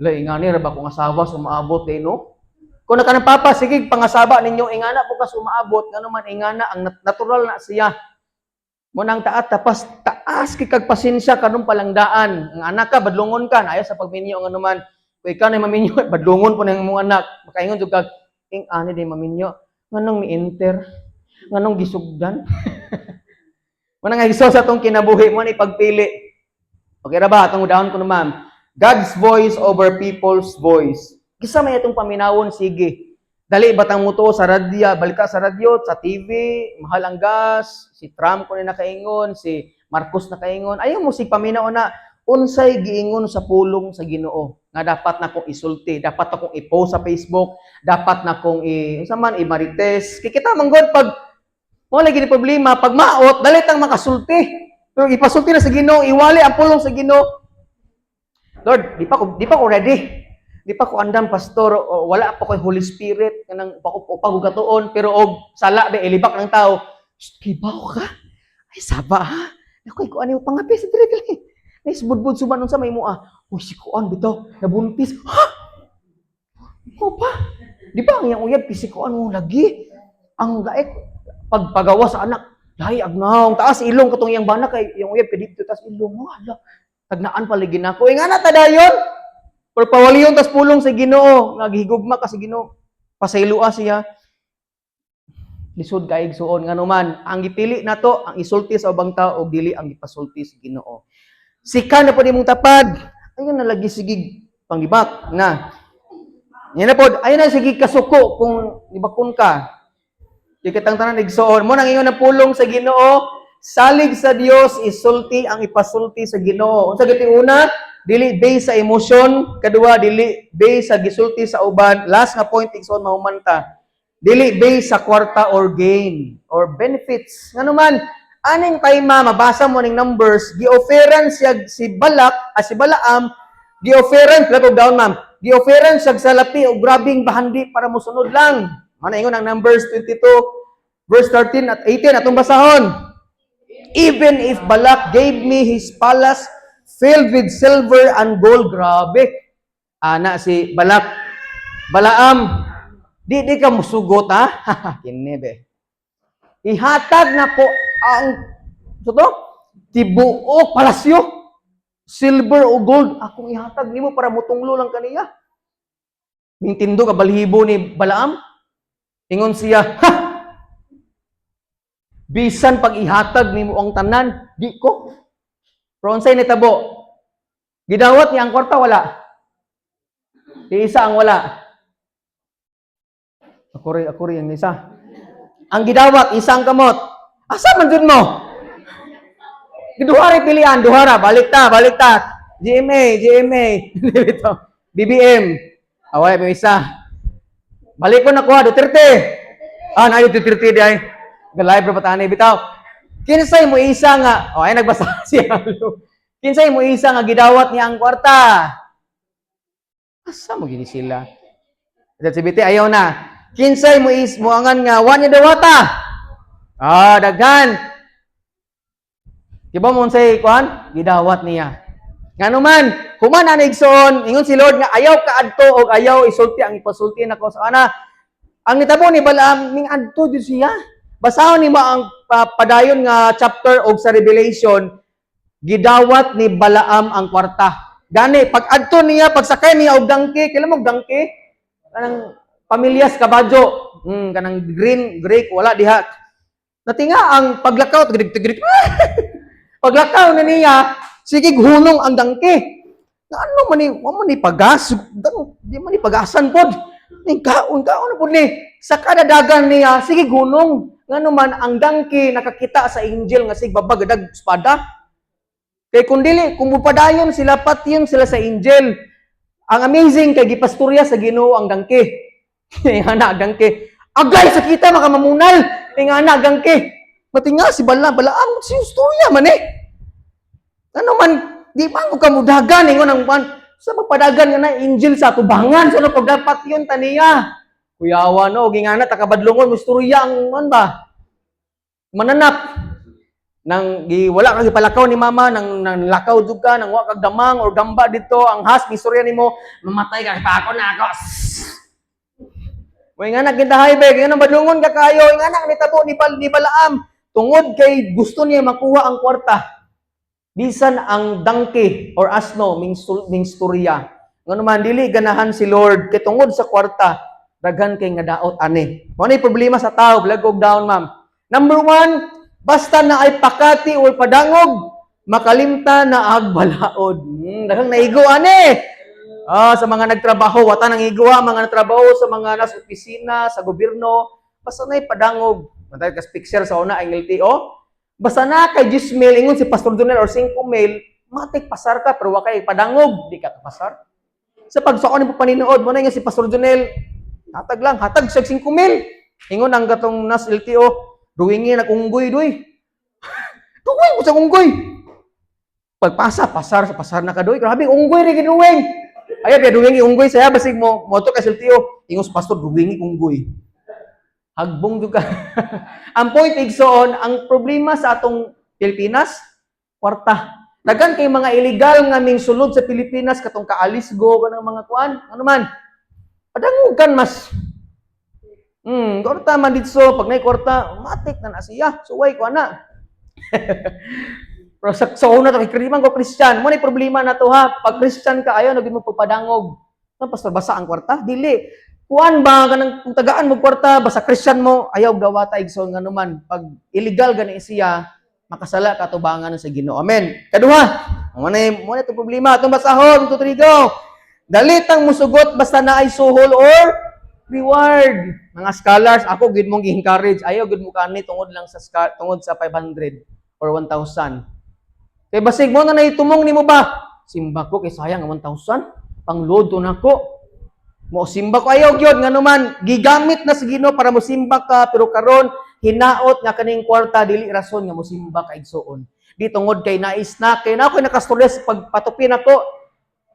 la ingani ra ba kung asawa sumaabot eh, no? Kung na kanang papa, sige, pangasaba ninyo, ingana po ka sumaabot, ngano man ingana, ang natural na siya. Mo nang taat tapas taas kay kag pasensya kanong palangdaan. Ang anak ka badlongon ka na sa pagminyo nga naman. Kung ikaw na maminyo, badlongon po ng imong anak. Makaingon jud kag ing ani di maminyo. Nganong mi-enter? Nganong gisugdan? Mo nang igso sa atong kinabuhi mo ni pagpili. Okay ra ba atong dahon ko naman? God's voice over people's voice. Kisa may atong paminawon, sige. Dali batang muto sa radya, balita sa radyo, sa TV, mahal ang gas, si Trump ko ni nakaingon, si Marcos nakaingon. Ayaw mo sig paminaw na unsay giingon sa pulong sa Ginoo nga dapat na kong isulti, dapat akong i-post sa Facebook, dapat na kong i unsa man i-marites. Kay kita man gud pag mo lagi ni problema, pag maot, dali tang makasulti. Pero ipasulti na sa Ginoo, iwali ang pulong sa Ginoo. Lord, di pa ko ready. Di pa ko andam, pastor, o, wala pa ko Holy Spirit kanang pa ko pagugatuon, pero og sala ba ilibak ng tao. Shh, kibaw ka. Ay saba ha. Naku, ko ani pangapis dili dili. Naisbudbud suman unsa may mua. Uy, si kuan bitaw, nabuntis. Ha? Mo pa. Di ba ang iyang uyab si kuan mo lagi. Ang laik pagpagawa sa anak. Lahi agnaw, taas ilong katong iyang bana kay iyang uyab kay dito taas ilong. Oh, hala. Tagnaan paligi nako. Ingana ta dayon. Pero pawaliyon tas pulong sa Ginoo, nga gihigugma ka sa Ginoo. Pasayloa siya. Lisod kay igsuon, ngano man ang gipili nato ang isulti sa ubang tao og dili ang gipasulti sa Ginoo. Sika na po imong tapad. Ayun na lagi sige panggibak na. Yan na pod, ayun na sige kasuko kung ibakon ka. Di kitang tanan igsuon. Mo nang ingon ang pulong sa Ginoo, salig sa Dios, isulti ang ipasulti sa Ginoo. Unsa giti una? Dili based sa emosyon, kadua dili based sa gisulti sa uban. Last nga point, igsuon, mahumanta. Dili based sa kwarta or gain or benefits. Ngano man aning time mabasa mo ning Numbers, gi-offeran siya si Balak, ah, si Balaam, gi-offeran, plug down ma'am. Gi-offeran siya salapi og grabing bahandi para mosunod lang. Mana ingon ang Numbers 22 verse 13 at 18 atong basahon. "Even if Balak gave me his palace filled with silver and gold," grabe. Ana si Balak. "Balaam, di di ka musugot ha?" Kini be. "Ihatag na ko ang so to, tibuok palasyo, silver o gold, akong ihatag nimo para mutunglo lang kaniya." Mintindo ka balhibo ni Balaam. Ingon siya, "Ha! Bisan pag ihatag nimo ang tanan, di ko." Pero unsay nitabo? Gidawat niya ang kwarta, wala. Isa ang wala. Ako rin ang isa. Ang gidawat, isang kamot. Asa man jud mo? Duha rin pilian, duha ra, balik ta, balik ta. GMA, GMA. Dito. BBM. Away, may isa. Balik ko na kuha, Duterte. Ah, na Duterte di ay. Galay bro patani bitaw. Kinsay mo isa nga, oh ay nagbasa siya. Kinsay mo isa nga gidawat niya ang kwarta? Asa mo gini sila? LGBT ayaw na. Kinsay mo is moangan nga wa niya dawata? Ah, daghan. Di ba mo unsay kuan? Gidawat niya. Ngano man, human na igsoon, ingon si Lord nga ayaw ka adto og ayaw isulti ang ipasulti nako sa ana. Ang nitabo ni Balaam, ning adto jud siya. Basahon nimo ang padayon nga chapter og sa Revelation, gidawat ni Balaam ang kwarta. Gani pag adto niya, pagsakay niya og donkey, kailan mo donkey? Kanang pamilyas kabadyo, kanang green, Greek, wala diha. Natinga ang paglakaw, tigrig tigrig. Paglakaw na niya, sige hunong ang donkey. Na ano man ni, wa man ni pagas, di man ni pagasan pod. Ning kaon, kaon na pod ni. Sa kada dagan niya, sige hunong. Ngano man ang donkey nakakita sa angel nga sig babag dag espada. Kay kung dili, kung mupadayon sila, patyon sila sa angel. Ang amazing kay gipasturya sa Ginoo ang donkey. Ingana donkey. Agay sa kita makamamunal. Ingana donkey. Matinga si Balaam si istorya man eh. Ano man, di ba ko kamudagan ingon ang pan sa pagpadagan nga na angel sa tubangan so no pagdapat yun taniya. Kuyawa no, gingana takabadlongon mo istorya ang man ba? Mananap. Nang gi, wala ka gipalakaw ni mama, nang lakaw jud ka, nang wa kag damang or gamba dito, ang has mistorya nimo, mamatay ka pa ako na ako. May nga nagkintahay be, kaya nang badlungon ka kayo, nga na nitabo ni Balaam tungod kay gusto niya makuha ang kwarta. Bisan ang donkey or asno ming storya. Ngano man dili ganahan si Lord kay tungod sa kwarta, daghan kay nga daot ani. Mao ni problema sa tao, blag og down, ma'am. Number one, basta na ay pakati or padangog, makalimta na ag balaod. Daghang naigo ani. Ah, sa mga nagtrabaho, wata nang igo ha, mga nagtrabaho sa mga nasa opisina, sa gobyerno, basta na padangog. Matay kas picture sa una ang LTO. Basta na kay 10 mil, ingon si Pastor Donel or 5 mil, matik pasar ka pero wa kay padangog, di ka pasar. Sa pagsuko ni paninood mo na nga si Pastor Jonel, hatag lang, hatag siya 5 mil. Ingon ang katong nas LTO, duwingi nag-unggoy doy. Duwing mo sa unggoy. Pagpasa, pasar, sa pasar na ka doy. Grabe, unggoy rin giduwing. Ay, biya duwingi unggoy saya basig mo moto kay LTO. Ingon si Pastor, duwingi unggoy. Hagbong jud ka. Ang point, igsoon, ang problema sa atong Pilipinas, kwarta. Daghan kay mga illegal nga ming sulod sa Pilipinas katong kaalisgo kanang mga kuan. Ano man? Padangugan mas. Kwarta man didto, pag nay kwarta, matik na na siya. Suway ko ana. Pero sa una to kay kriman ko Christian, mo ni problema na to ha. Pag Christian ka, ayaw na gid mo pagpadangog. Ano, pastor, basa ang kwarta? Dili. Kuan ba kanang kung tagaan mo kwarta, basta Christian mo, ayaw gawata, igsoon, nga naman pag illegal gani siya, makasala ka tubangan sa Ginoo. Amen. Kaduha, mo na ito problema. Atong basahon, 2, 3, go. Dalitang musugot basta naay suhol or reward. Mga scholars, ako gid mong gi-encourage. Ayaw gid mo kani tungod sa 500 or 1,000. Kay basig mo na naitumong nimo ba? Simba ko kay sayang ang 1,000. Pang-load to nako. Mo simba ko, ayaw gyud, ngano man gigamit na sa Ginoo para mosimba ka, pero karon hinaot nga kaning kwarta dili rason nga mosimba ka, igsuon. Di tungod kay nais na kay na ako nakastorya sa pagpatupin ako.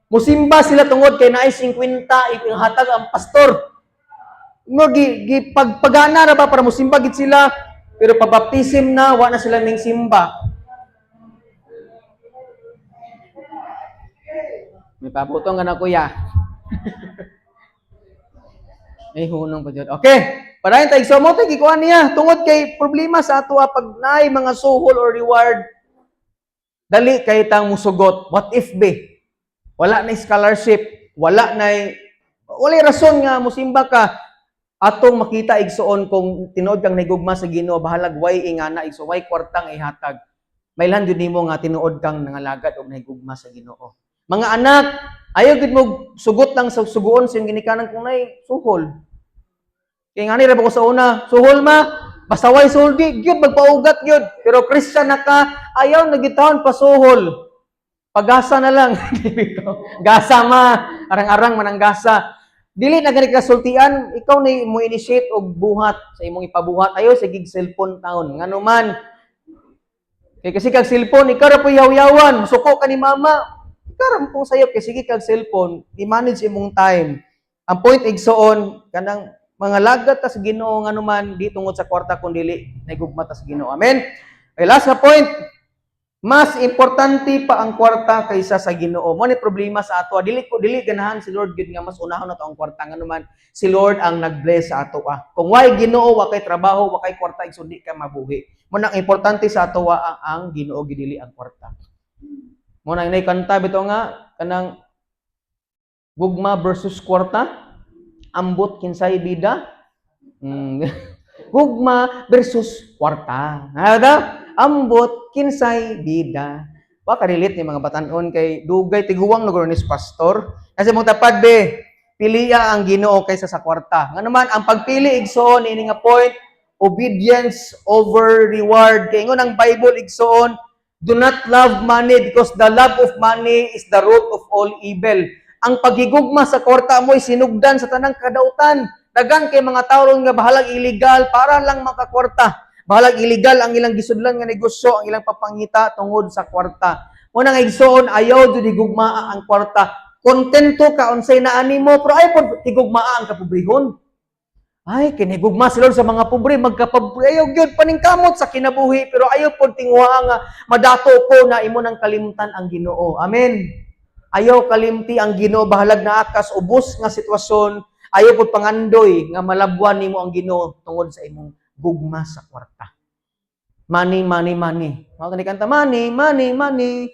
Musimba sila tungod kay naay 50 ihatag ang pastor. Ngo gi, gi pagpagana ra ba para mosimba gid sila, pero pabaptism na wa na sila ning simba. May pabutong ka na, kuya. Ay, hunong pa jud. Okay. Padayon tayo. So, mo tayo gikuha niya. Tungod kay problema sa ato pag naay mga suhol or reward, dali kay tang musugot. What if be? Wala na scholarship, wala rason nga musimba ka. Atong makita, igsuon, kung tinuod kang nigugma sa Ginoo, bahalag way ingana, igsuon, way kwartang ihatag. Mailhan jud nimo nga tinuod kang nangalagad og nahigugma sa Ginoo. Mga anak, ayaw gid mo sugot lang sa suguon sa iyong ginikanan kung nay suhol. Kay ngani ra ba ko sa una, suhol ma, basta way suhol di gyud magpaugat gyud. Pero Christian na ka, ayaw na gitawon pasuhol. Pagasa na lang. Gasa ma, arang-arang man ang gasa. Dili na gani kasultian, ikaw na mo initiate og buhat sa imong ipabuhat. Ayaw sa gig cellphone taon. Ngano man, kay kasi kag cellphone, ikaw ra po yaw-yawan, suko ka ni mama. Ikaw ra pong sayop kay sige kag cellphone, i-manage imong time. Ang point, igsoon, kanang mga lagat ta sa Ginoo, ngano man di tungod sa kwarta kun dili nahigugma ta sa Ginoo. Amen. Okay, last na point. Mas importante pa ang kwarta kaysa sa Ginoo. Mo ni problema sa ato. Dili ko dili ganahan si Lord gyud nga mas unahon nato ang kwarta, ngano man si Lord ang nag-bless sa ato ah. Kung way Ginoo, wa kay trabaho, wa kay kwarta, igsoon, di ka mabuhi. Mo nang importante sa ato ang Ginoo, gidili ang kwarta. Mo nang inay kanta bitaw nga kanang gugma versus kwarta. Ambot kinsay bida. Gugma versus kwarta. Ha? Ambot kinsay bida. Wa ka-relate ni mga batanon kay dugay tiguwang lugar ni pastor. Kasi mong tapad be, piliya ang Ginoo kaysa sa kwarta. Ngano man ang pagpili, igsoon, ini nga point, obedience over reward. Kay ingon ang Bible, igsoon, do not love money because the love of money is the root of all evil. Ang paghigugma sa kwarta mo'y sinugdan sa tanang kadautan. Daghan kay mga tao ron nga bahalag illegal para lang makakwarta. Bahalag illegal ang ilang gisudlan nga negosyo, ang ilang papangita tungod sa kwarta. Mo nang, igsoon, ayaw jud higugmaa ang kwarta. Kontento ka unsay naa nimo, pero ayaw pod higugmaa ang kapobrehon. Ay, kinigugma si Lord sa mga pobre, magkapobre. Ayaw gyud paningkamot sa kinabuhi, pero ayaw pod tinguha nga madato ko na imo nang kalimtan ang Ginoo. Amen. Ayaw kalimti ang Ginoo bahalag naa kas ubos nga sitwasyon, ayaw pod pangandoy nga malabwan nimo ang Ginoo tungod sa imong gugma sa kwarta. Money, money, money. Mao ni kanta, "Money, money, money."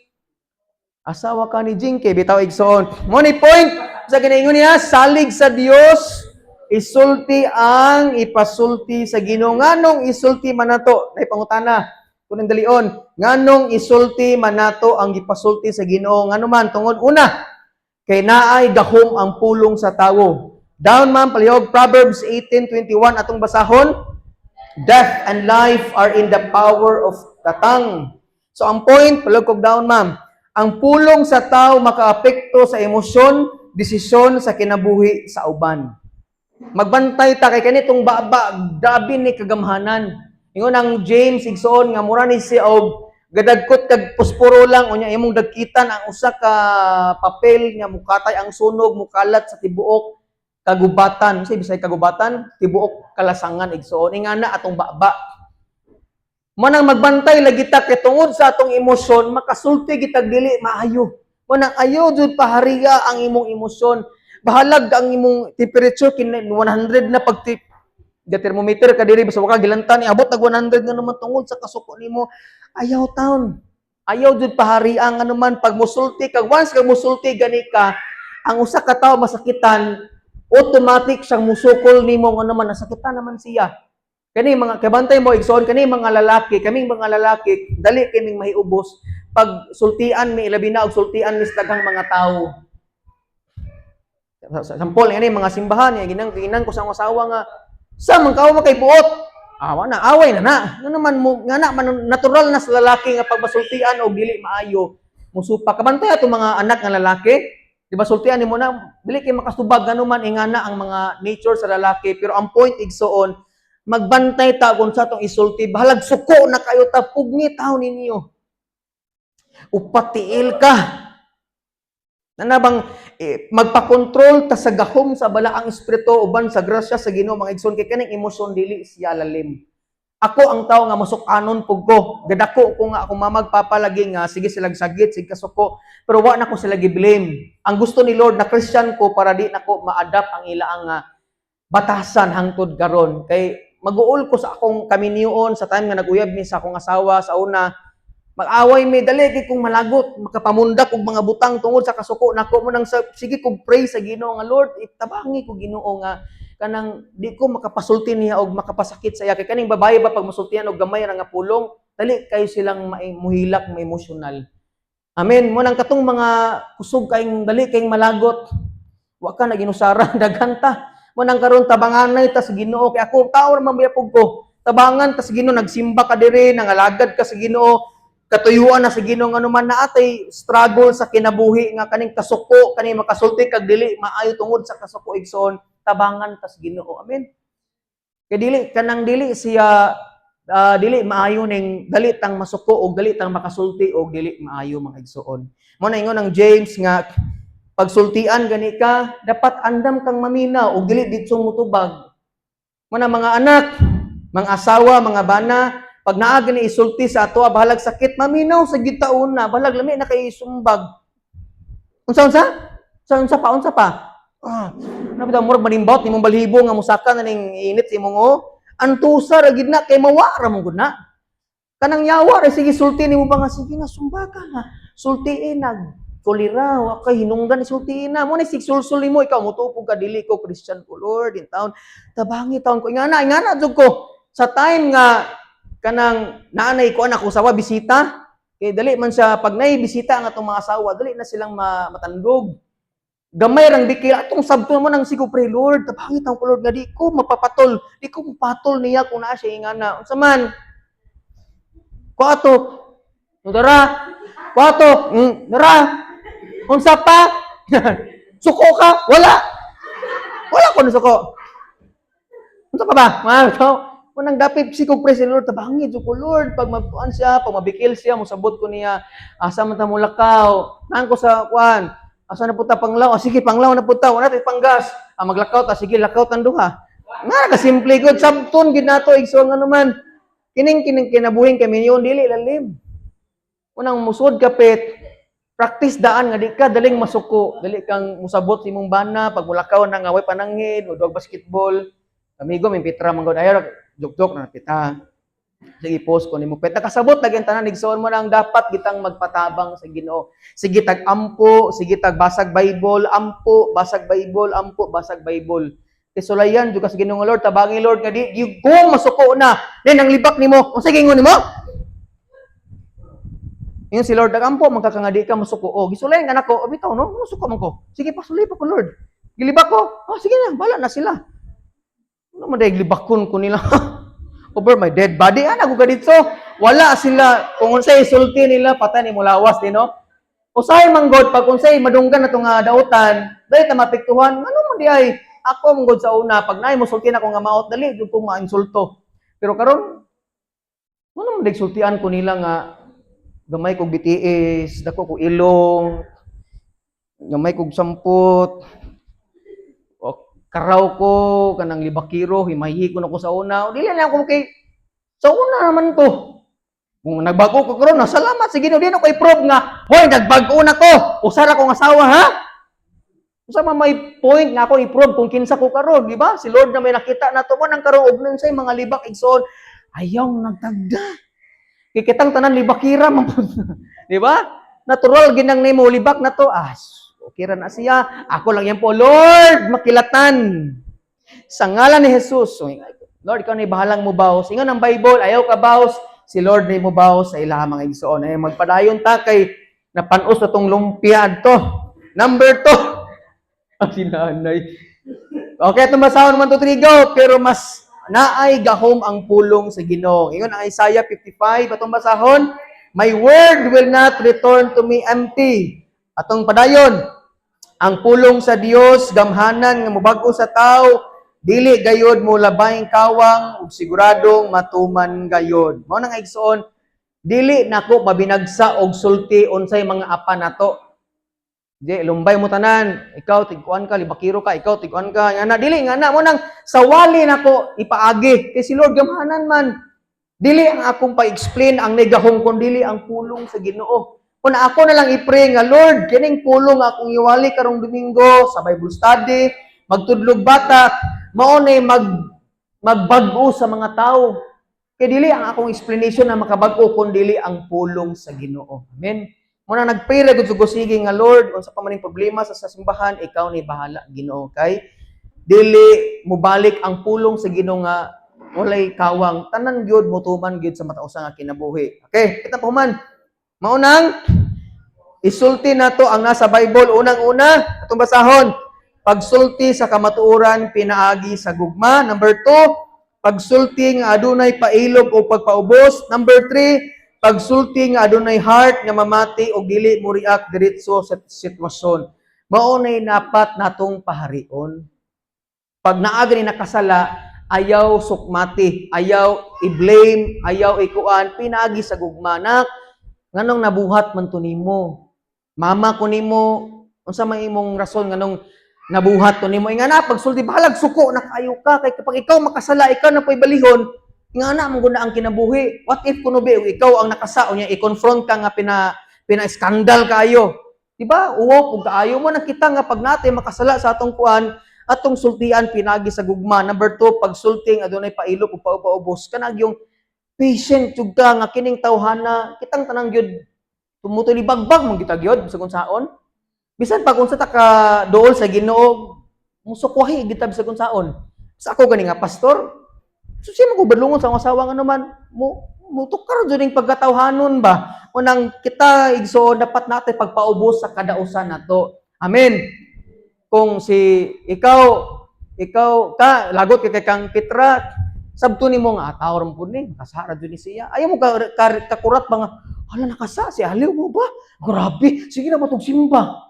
Asawa ka ni Jinky, bitaw, igsoon. Money point sa ginaingon niya, salig sa Dios, isulti ang ipasulti sa Ginoo. Nganong isulti man nato? Nay pangutana. Kuning dalion, nganong isulti man nato ang gipasulti sa Ginoo? Ngano man? Tungod una, kay naay gahom ang pulong sa tawo. Down, ma'am, palihog Proverbs 18:21 atong basahon. Death and life are in the power of the tongue. So ang point, palihog kog down, ma'am. Ang pulong sa tao makaapekto sa emosyon, desisyon sa kinabuhi sa uban. Magbantay ta kay kanitong baba, grabe ni kagamhanan. Ingon ang James, igsoon, nga mura ni siya og gadagkot kag posporo lang, unya imong dagkitan ang usa ka papel nga mukatay ang sunog, mukalat sa tibuok kagubatan. Sa Bisaya, kagubatan, tibuok kalasangan, igsoon. Ingana atong baba. Manang magbantay lagi ta kay tungod sa atong emosyon makasulti gitag dili maayo. Manang ayaw jud pahariya ang imong emosyon. Bahalag ang imong temperature kin 100 na pag ga thermometer ka diri, basta wa ka gilantan, iabot nag 100 nga naman tungod sa kasuko nimo. Ayaw taon. Ayaw jud pahariya nga naman pag musulti kag, once kag musulti gani ka, ang usa ka tawo masakitan, automatic siyang musukol nimo nga naman nasakitan naman siya. Kani mga kabantay mo, igsoon, kani mga lalaki, kaming mga lalaki, dali kaming mahiubos pag sultian mi, ilabi na og sultian mi sa daghang mga tawo. Sa sample ngani mga simbahan, ya ginang ginang ko sa akong asawa nga sa man kaw kay buot. Awa na, away na na. Nga naman mo nga na man, natural na sa lalaki nga pag masultian og dili maayo, musupa. Kabantay ato mga anak nga lalaki. Di ba sultian nimo na dili kay makasubag, man ingana ang mga nature sa lalaki. Pero ang point, igsoon, magbantay ta kung sa atong isulti, bahalag suko na kayo ta, pugni taon ninyo. Upatiil ka. Na bang eh, magpakontrol ta sa gahom sa balaang espiritu uban sa grasya sa Ginoo, mga igsoon, kay kaning emosyon dili siya lalim. Ako ang tao nga masuk-anon pug ko. Gadako ko nga akong mamagpapalagi nga sige silang sagit, sige kasuko, pero wa na ko sila gi-blame. Ang gusto ni Lord na Christian ko para di nako ma-adapt ang ilaang nga batasan hangtod karon. Kay mag-uol ko sa akong kaminiyon sa time nga nag-uyab mi sa akong asawa sa una, mag-away mi, dali kay kong malagot, makapamundak og mga butang tungod sa kasuko nako mo nang sa, sige kog pray sa Ginoo nga, "Lord, itabangi ko, Ginoo, nga kanang di ko makapasulti niya og makapasakit sa iya." Kay kaning babae ba, pag masultian og gamay ra nga pulong, dali kayo silang muhilak, ma-emotional. Amen. Mo nang katong mga kusog kayong dali kayong malagot, wa ka na ginusara, daghan ta. Mo nang karon tabanganay ta sa Ginoo kay ako tao ra man pug ko. Tabangan ta sa Ginoo, nagsimba ka diri, nangalagad ka sa Ginoo, katuyuan na sa Ginoo, nga man naatay struggle sa kinabuhi nga kaning kasuko, kaning makasulti kag dili maayo tungod sa kasuko, igsoon, tabangan ta sa Ginoo. Amen. Kay dili kanang dili siya dili maayo ning dali tang masuko og dali tang makasulti og dili maayo, mga igsoon. Mo na ingon ang James nga pagsultian gani ka, dapat andam kang maminaw og dili ditsong mutubag. Mo na mga anak, mga asawa, mga bana, pag naa gani isulti sa ato, bahalag sakit, maminaw sa gyud ta una, bahalag lami na kay sumbag. Unsa, unsa? Unsa, unsa pa, unsa pa? Ah, ano ba, murag manimbawt nimong balhibo nga musaka na ning init sa imong oh. Antusa ra gid na kay mawa ra mo gud na. Kanang yawa ra sige sulti nimo ba nga sige na sumbaga na. Sultiin na kolera wa kay hinungdan, sultiin na mo ni sig sulsul nimo, ikaw motupog ka, "Dili ko Christian ko, Lord, in taon tabangi taon ko." Ingana, ingana jud ko sa time nga kanang naanay ko anak ko sawa bisita, kay dali man siya pag nay bisita ang atong mga asawa, dali na silang matandog, gamay rang bikil atong sabto mo nang sigo pray, "Lord, tabangi taon ko, Lord, nga di ko mapapatol, di ko mapatol niya kung naa siya ingana." Unsa man ko ato dara ko ato dara, unsa pa, suko ka? Wala, wala ko suko. Unsa pa ba mga ikaw? Unang dapit si kog pray si Lord, tabangi jud ko, Lord, pag magkuan siya, pag mabikil siya, mosabot ko niya, asa man ta molakaw, naan ko sa kuan, asa na punta, Panglaw, ah, sige, Panglaw na punta, wala tay panggas, ah, maglakaw ta, sige, lakaw tan duha. Nga ka simple gud, sabton gid nato, igsoon, nga naman. Kining kinabuhing kami niyon dili lalim. Unang musod kapit, practice daan nga di ka daling masuko, dali kang musabot sa imong bana pag mulakaw na nga way pananghid o dog basketball. Amigo, may pitra man gud ayo, jok-jok na pita. Sige, post ko nimo. Pet nakasabot lagi ang tanan, igsoon, mo nang dapat gitang magpatabang sa Ginoo. Sige tag ampo, sige tag basag Bible, ampo, basag Bible, ampo, basag Bible. Kay sulayan jud ka sa Ginoo, "Lord, tabangi, Lord, nga di gyud ko masuko na." Then ang libak nimo, unsa gingon nimo? Ingon si Lord, "Nagampo man ka nga di ka masuko." Oh, gisulayan ka nako, oh, bitaw no, masuko man ko. Sige, pasulay pa ko, Lord. Gilibak ko. Oh, sige na, bala na sila. Ano man dahil libakon ko nila? Over my dead body. Ana ko dito. Wala sila kung unsay sulti nila, patay ni mulawas di no. Usahay man god pag unsay madunggan na nga dautan, dali ta mapiktuhan. Ano man di ay ako man god sa una pag naay mosulti na ko nga maot, dali jud ko mainsulto. Pero karon, ano man dig sultian ko nila nga gamay kog BTS, dako ko ilong, gamay kog sampot, o karaw ko, kanang libakiro, himayi ko na ko sa una. O, dili na ako kay sa una naman to. Kung nagbago ko karon, na salamat sa Ginoo, di na ko i-prove nga, "Hoy, nagbago na ko. Usa ra kong asawa, ha?" Usa man may point nga ako i-prove kung kinsa ko karon, di ba? Si Lord na may nakita na to mo nang karon og nun say mga libak, igsoon. Ayaw nagtagda. Kay kitang tanan libakira man pud. Di ba? Natural ginang nimo libak na to. Ah, okay ra na siya. Ako lang yan po, "Lord, makilatan. Sa ngalan ni Jesus." So, "Lord, ikaw na bahalang mo baws." Ingon ang Bible, ayaw ka baws, si Lord na mo baws sa ilaha, mga igsoon. Ay magpadayon ta kay napanos na tong lumpia adto. Number 2. Ang sinanay. Okay, itong basahon naman to, trigo, pero mas naay gahom ang pulong sa Ginoo. Ingon ang Isaiah 55, atong basahon, "My word will not return to me empty." Atong padayon, ang pulong sa Dios gamhanan nga mobag-o sa tao, dili gayod mo labayng kawang ug siguradong matuman gayod. Mao nang, igsoon, dili nako mabinagsa og sulti unsay mga apa nato. Di, lumbay mo tanan, ikaw tigkuan ka, libakiro ka, ikaw tigkuan ka, nga na, dili nga na mo nang sawali nako ipaagi kay si Lord gamhanan man. Dili ang akong pa-explain ang negahong kun dili ang pulong sa Ginoo. Kung ako na lang i-pray nga, "Lord, kining pulong akong iwali karong Domingo sa Bible study, magtudlog bata, mao nay magbag-o sa mga tao." Kay dili ang akong explanation na makabag-o kun dili ang pulong sa Ginoo. Amen. Muna nagpray ra gud sa sige nga, "Lord, unsa pa man ning problema sa simbahan, ikaw ni bahala, Ginoo," kay dili mobalik ang pulong sa Ginoo nga walay kawang, tanan gyud motuman gyud sa matausa nga kinabuhi. Okay, kita pa human. Maunang isulti nato ang nasa Bible. Unang-una, atong basahon. Pagsulti sa kamatuoran pinaagi sa gugma. Number 2, pagsulti nga adunay pailob o pagpaubos. Number 3, pagsulti nga adunay heart nga mamati o dili mo react diretso sa sitwasyon. Mao nay dapat natong paharion. Pag naa gani nakasala, ayaw sukmati, ayaw i-blame, ayaw ikuan, pinaagi sa gugma. "Nak, nganong nabuhat man to nimo? Mama ko nimo, unsa may imong rason nganong nabuhat to nimo?" Nga na pagsulti, bahalag suko na kaayo ka kay kapag ikaw makasala, ikaw na po'y balihon. Nga na mo guna ang kinabuhi. What if kuno be ikaw ang nakasa unya i-confront ka nga pina skandal kaayo? Di ba? Uwaw pug kaayo mo nakita nga pag natin makasala sa atong kuan, atong sultian pinagi sa gugma. Number 2, pagsulting adunay pailok ug paupaubos. Kanag yung patient jud ka nga kining tawhana, kitang tanang gyud tumutuli bagbag man kita gyud sa kung saon. Bisan pag unsa ta ka duol sa Ginoo, musukwahi kita bisag unsaon. Sa ako gani nga pastor, susi mo ko badlungon sa akong asawa nga naman, mo mutukar jud ning pagkatawhanon ba. Unang kita, igsoon, dapat natin pagpaubos sa kadausan nato. Amen. Kung si ikaw ikaw ka lagot kay kang Petra, sabto nimo nga tawo ra pud ni nakasara jud ni siya. Ayaw mo ka, kakurat ba nga, "Hala, nakasa si aliw mo ba, grabe, sige na matug simba."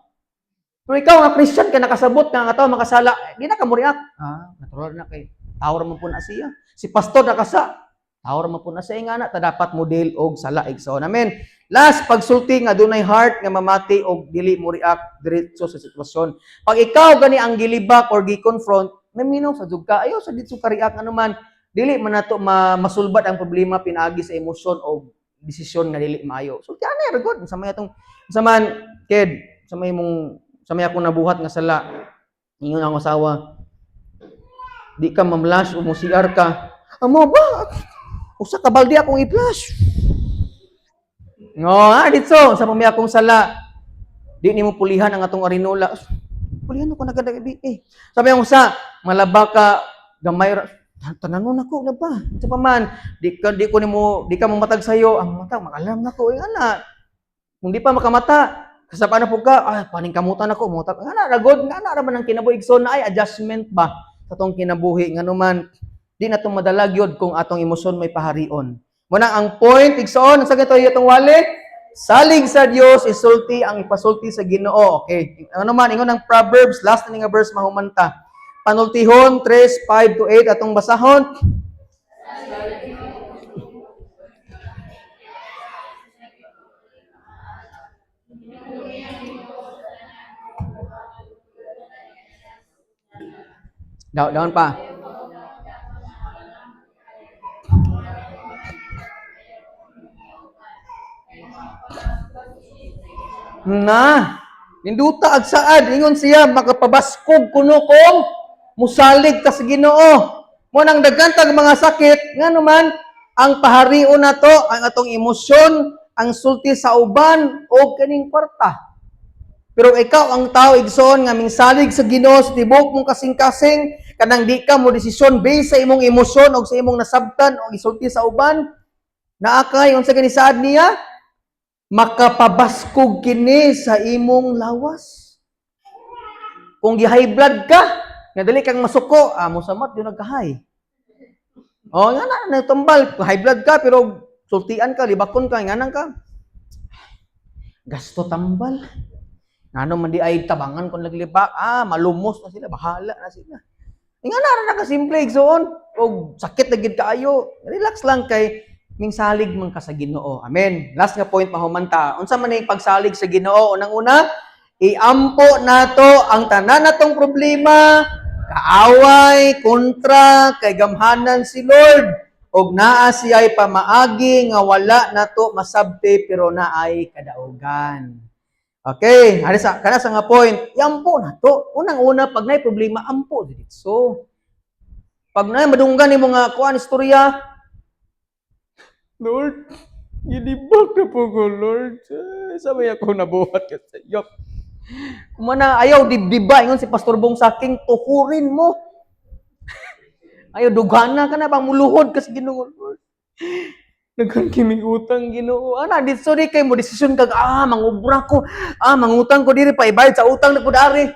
Pero ikaw nga Christian ka, nakasabot nga ang tao makasala, di na ka mo react. "Ah, natural na kay tao ra man pud na siya. Si pastor nakasa, tao ra man pud na siya." Nga na ta dapat model og sala, igsoon. Amen. Last, pagsulti nga dunay heart nga mamati og dili mo react diretso sa sitwasyon. Pag ikaw gani ang gilibak or gi-confront, Naminaw sa jud ka, ayaw sa didto ka react, ano man, dili man nato masulbad ang problema pinaagi sa emosyon o desisyon nga dili maayo. So ana ra gud sa may atong sa man ked sa may mong sa may akong nabuhat nga sala. Ingon ang asawa, "Di ka mamlash o mo CR ka." Amo ba? Usa ka balde akong i-flush. No, ditso sa may akong sala. "Di nimo pulihan ang atong arinola." Pulihan ko na ganda gabi eh. Sabi ang usa, "Malaba ka gamay ra." Tananon ako laba. Ito pa man, di ko nimo di ka mo matag sayo, ang mata makalam nako eh ana. Kung di pa makamata, kasapa na pud ka, ah, paning kamutan ako, mutag. Ana ragod, ana ra man ang kinabuhi, igsoon, na ay adjustment ba sa atong kinabuhi, ngano man di na itong madala gyud kung atong emosyon may paharion. Muna ang point, igsoon, sa ganito itong wali, salig sa Dios, isulti ang ipasulti sa Ginoo. Okay. Ano man, ingon ang Proverbs, last na nga verse mahumanta. Panultihon 3, 5 to 8 atong basahon. Down, down pa. Na, ninduta ag saad, ingon siya makapabaskog kuno kung musalig ka sa Ginoo. Mo nang daghan tag mga sakit, ngano man ang paharion nato ang atong emosyon, ang sulti sa uban o kaning kwarta. Pero ikaw ang tao, igsoon, nga mingsalig sa Ginoo sa tibuok mong kasing-kasing, kanang di ka mo desisyon based sa imong emosyon o sa imong nasabtan o isulti sa uban, naa kay unsa gani saad niya? Makapabaskog kini sa imong lawas. Kung gi-high blood ka, nga dali kang masuko, ah, mosamot yun nagka-high. Oh, nga na, nagtambal, high blood ka, pero sultian ka, libakon ka, nga ka. Gasto tambal. Ngano man di ay tabangan kung naglibak, ah, malumos na sila, bahala na sila. Nga na, ra nakasimple, igsoon. Og sakit na gid kaayo, relax lang kay mingsalig man ka sa Ginoo. Amen. Last nga point mahumanta. Unsa man ning pagsalig sa Ginoo? Unang-una, iampo nato ang tanan natong problema, kaaway, kontra, kay gamhanan si Lord. Og naa siya'y pamaagi nga wala nato masabti pero naay kadaugan. Okay, ari sa kana sa nga point, iampo nato. Unang-una, pag naay problema, ampo dito. Pag naay madunggan nimo nga kuan istorya, "Lord, gilibak na po ko, Lord. Ay, sabay ako nabuhat ka sa iyo." Kumana, ayaw dibdiba, ingon si Pastor Bong Saking, tuhurin mo. Ayaw, dugana ka na, bang muluhod ka sa Ginoo, "Lord. Naghan kimig utang, Ginoo." Ana, dito di kay mo desisyon kag, ah, mangubra ko. Ah, mangutang ko diri pa ibayad sa utang na ko dari.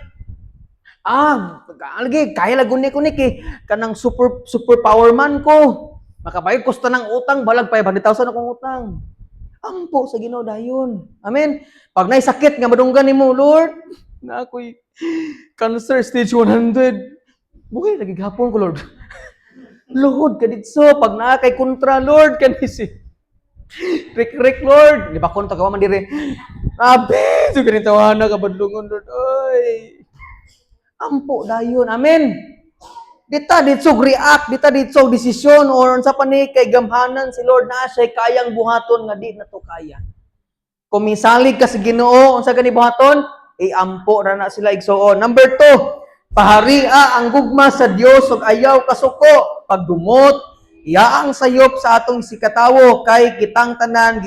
Ah, lagi kaya lagun ni ko ni kay kanang super super power man ko. Makabayad ko sa tanang utang, balag 500,000 akong utang. Ampo sa Ginoo dayon. Amen. Pag naay sakit nga madunggan nimo, "Lord, na ako'y cancer stage 100. Buhi lagi gihapon ko, Lord." Luhod ka didto pag naa kay kontra, "Lord, kani si Rick Rick, Lord." Di ba kontra ka man dire? Abi, so ganito na kabadlungon, Lord. Oy. Ampo dayon. Amen. Dita ditso react, dita ditso desisyon or unsa pa ni kay gamhanan si Lord, na siya kayang buhaton nga di na to kaya. Kung misalig ka sa Ginoo, unsa gani buhaton? Iampo ra na sila, igsuon. Number 2, paharia ang gugma sa Dios ug ayaw kasuko. Pagdumot, iya ang sayop sa atong sikatawo kay kitang tanan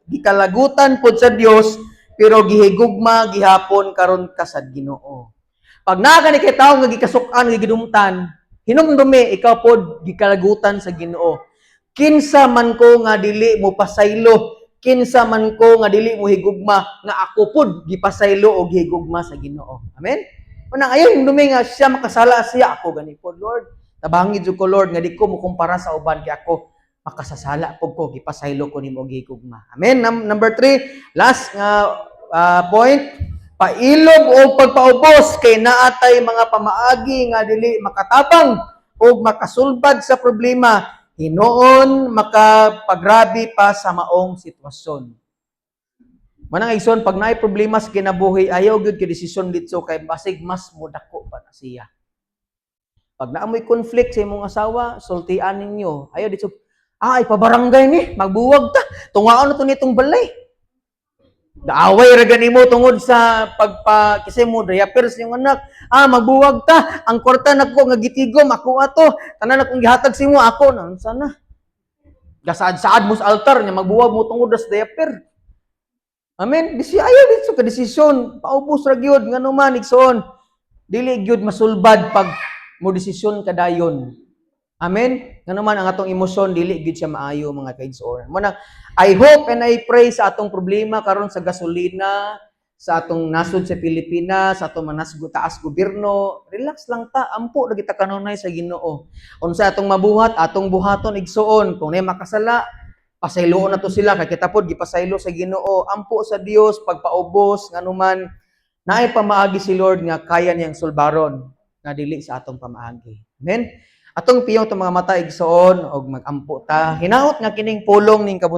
gikalagutan pod sa Dios pero gihigugma gihapon karon ka sa Ginoo. Pag naa ka ni kay tawo nga gikasuk-an, gigidumtan, hinumdumi ikaw pod gikalagutan sa Ginoo. Kinsa man ko nga dili mo pasaylo, kinsa man ko nga dili mo higugma nga ako pod gipasaylo o gihigugma sa Ginoo. Amen? Unang ayaw hinumdumi nga siya makasala siya, ako gani pod, Lord. Tabangi jud ko, Lord, nga di ko mo kumpara sa uban kay ako makasasala pud ko, gipasaylo ko nimo, gihigugma. Amen. Number 3, last nga point, pailob o pagpaubos kay naatay mga pamaagi nga dili makatabang o makasulbad sa problema, hinuon makapagrabe pa sa maong sitwasyon. Manang igsoon, pag naay problema sa kinabuhi, ayaw gyud kay desisyon ditso kay basig mas modako pa na siya. Pag naa moy conflict sa imong asawa, sultian ninyo. Ayaw dito, "Ay, pabarangay ni, magbuwag ta. Tungaon na to nitong balay." Gaaway ra gani mo tungod sa pagpa kasi mo diaper sa iyong anak. "Ah, magbuwag ta. Ang kwarta nako nga gitigom ako ato. Tanan akong gihatag sa imo ako na sana." Gasaad-saad mo sa altar nya magbuwag mo tungod sa diaper. Amen. Disi ayaw dito ka desisyon. Paubos ra gyud, ngano man, igsoon. Dili gyud masulbad pag mo desisyon ka dayon. Amen. Ngano man ang atong emosyon dili gyud siya maayo, mga kaigsoon. Mo na I hope and I pray sa atong problema karon sa gasolina, sa atong nasod sa Pilipinas, sa atong manasgo taas gobyerno, relax lang ta, ampo ra kita kanunay sa Ginoo. Unsa atong mabuhat, atong buhaton, igsoon. Kung nay makasala, pasayloon na to sila kay kita pod gipasaylo sa Ginoo. Ampo sa Dios pagpaubos, ngano man naay pamaagi si Lord nga kaya niyang sulbaron nga dili sa atong pamaagi. Amen. Atong piyong itong mga mata, igsoon, og magampo ta. Hinaot nga kining pulong ning kabun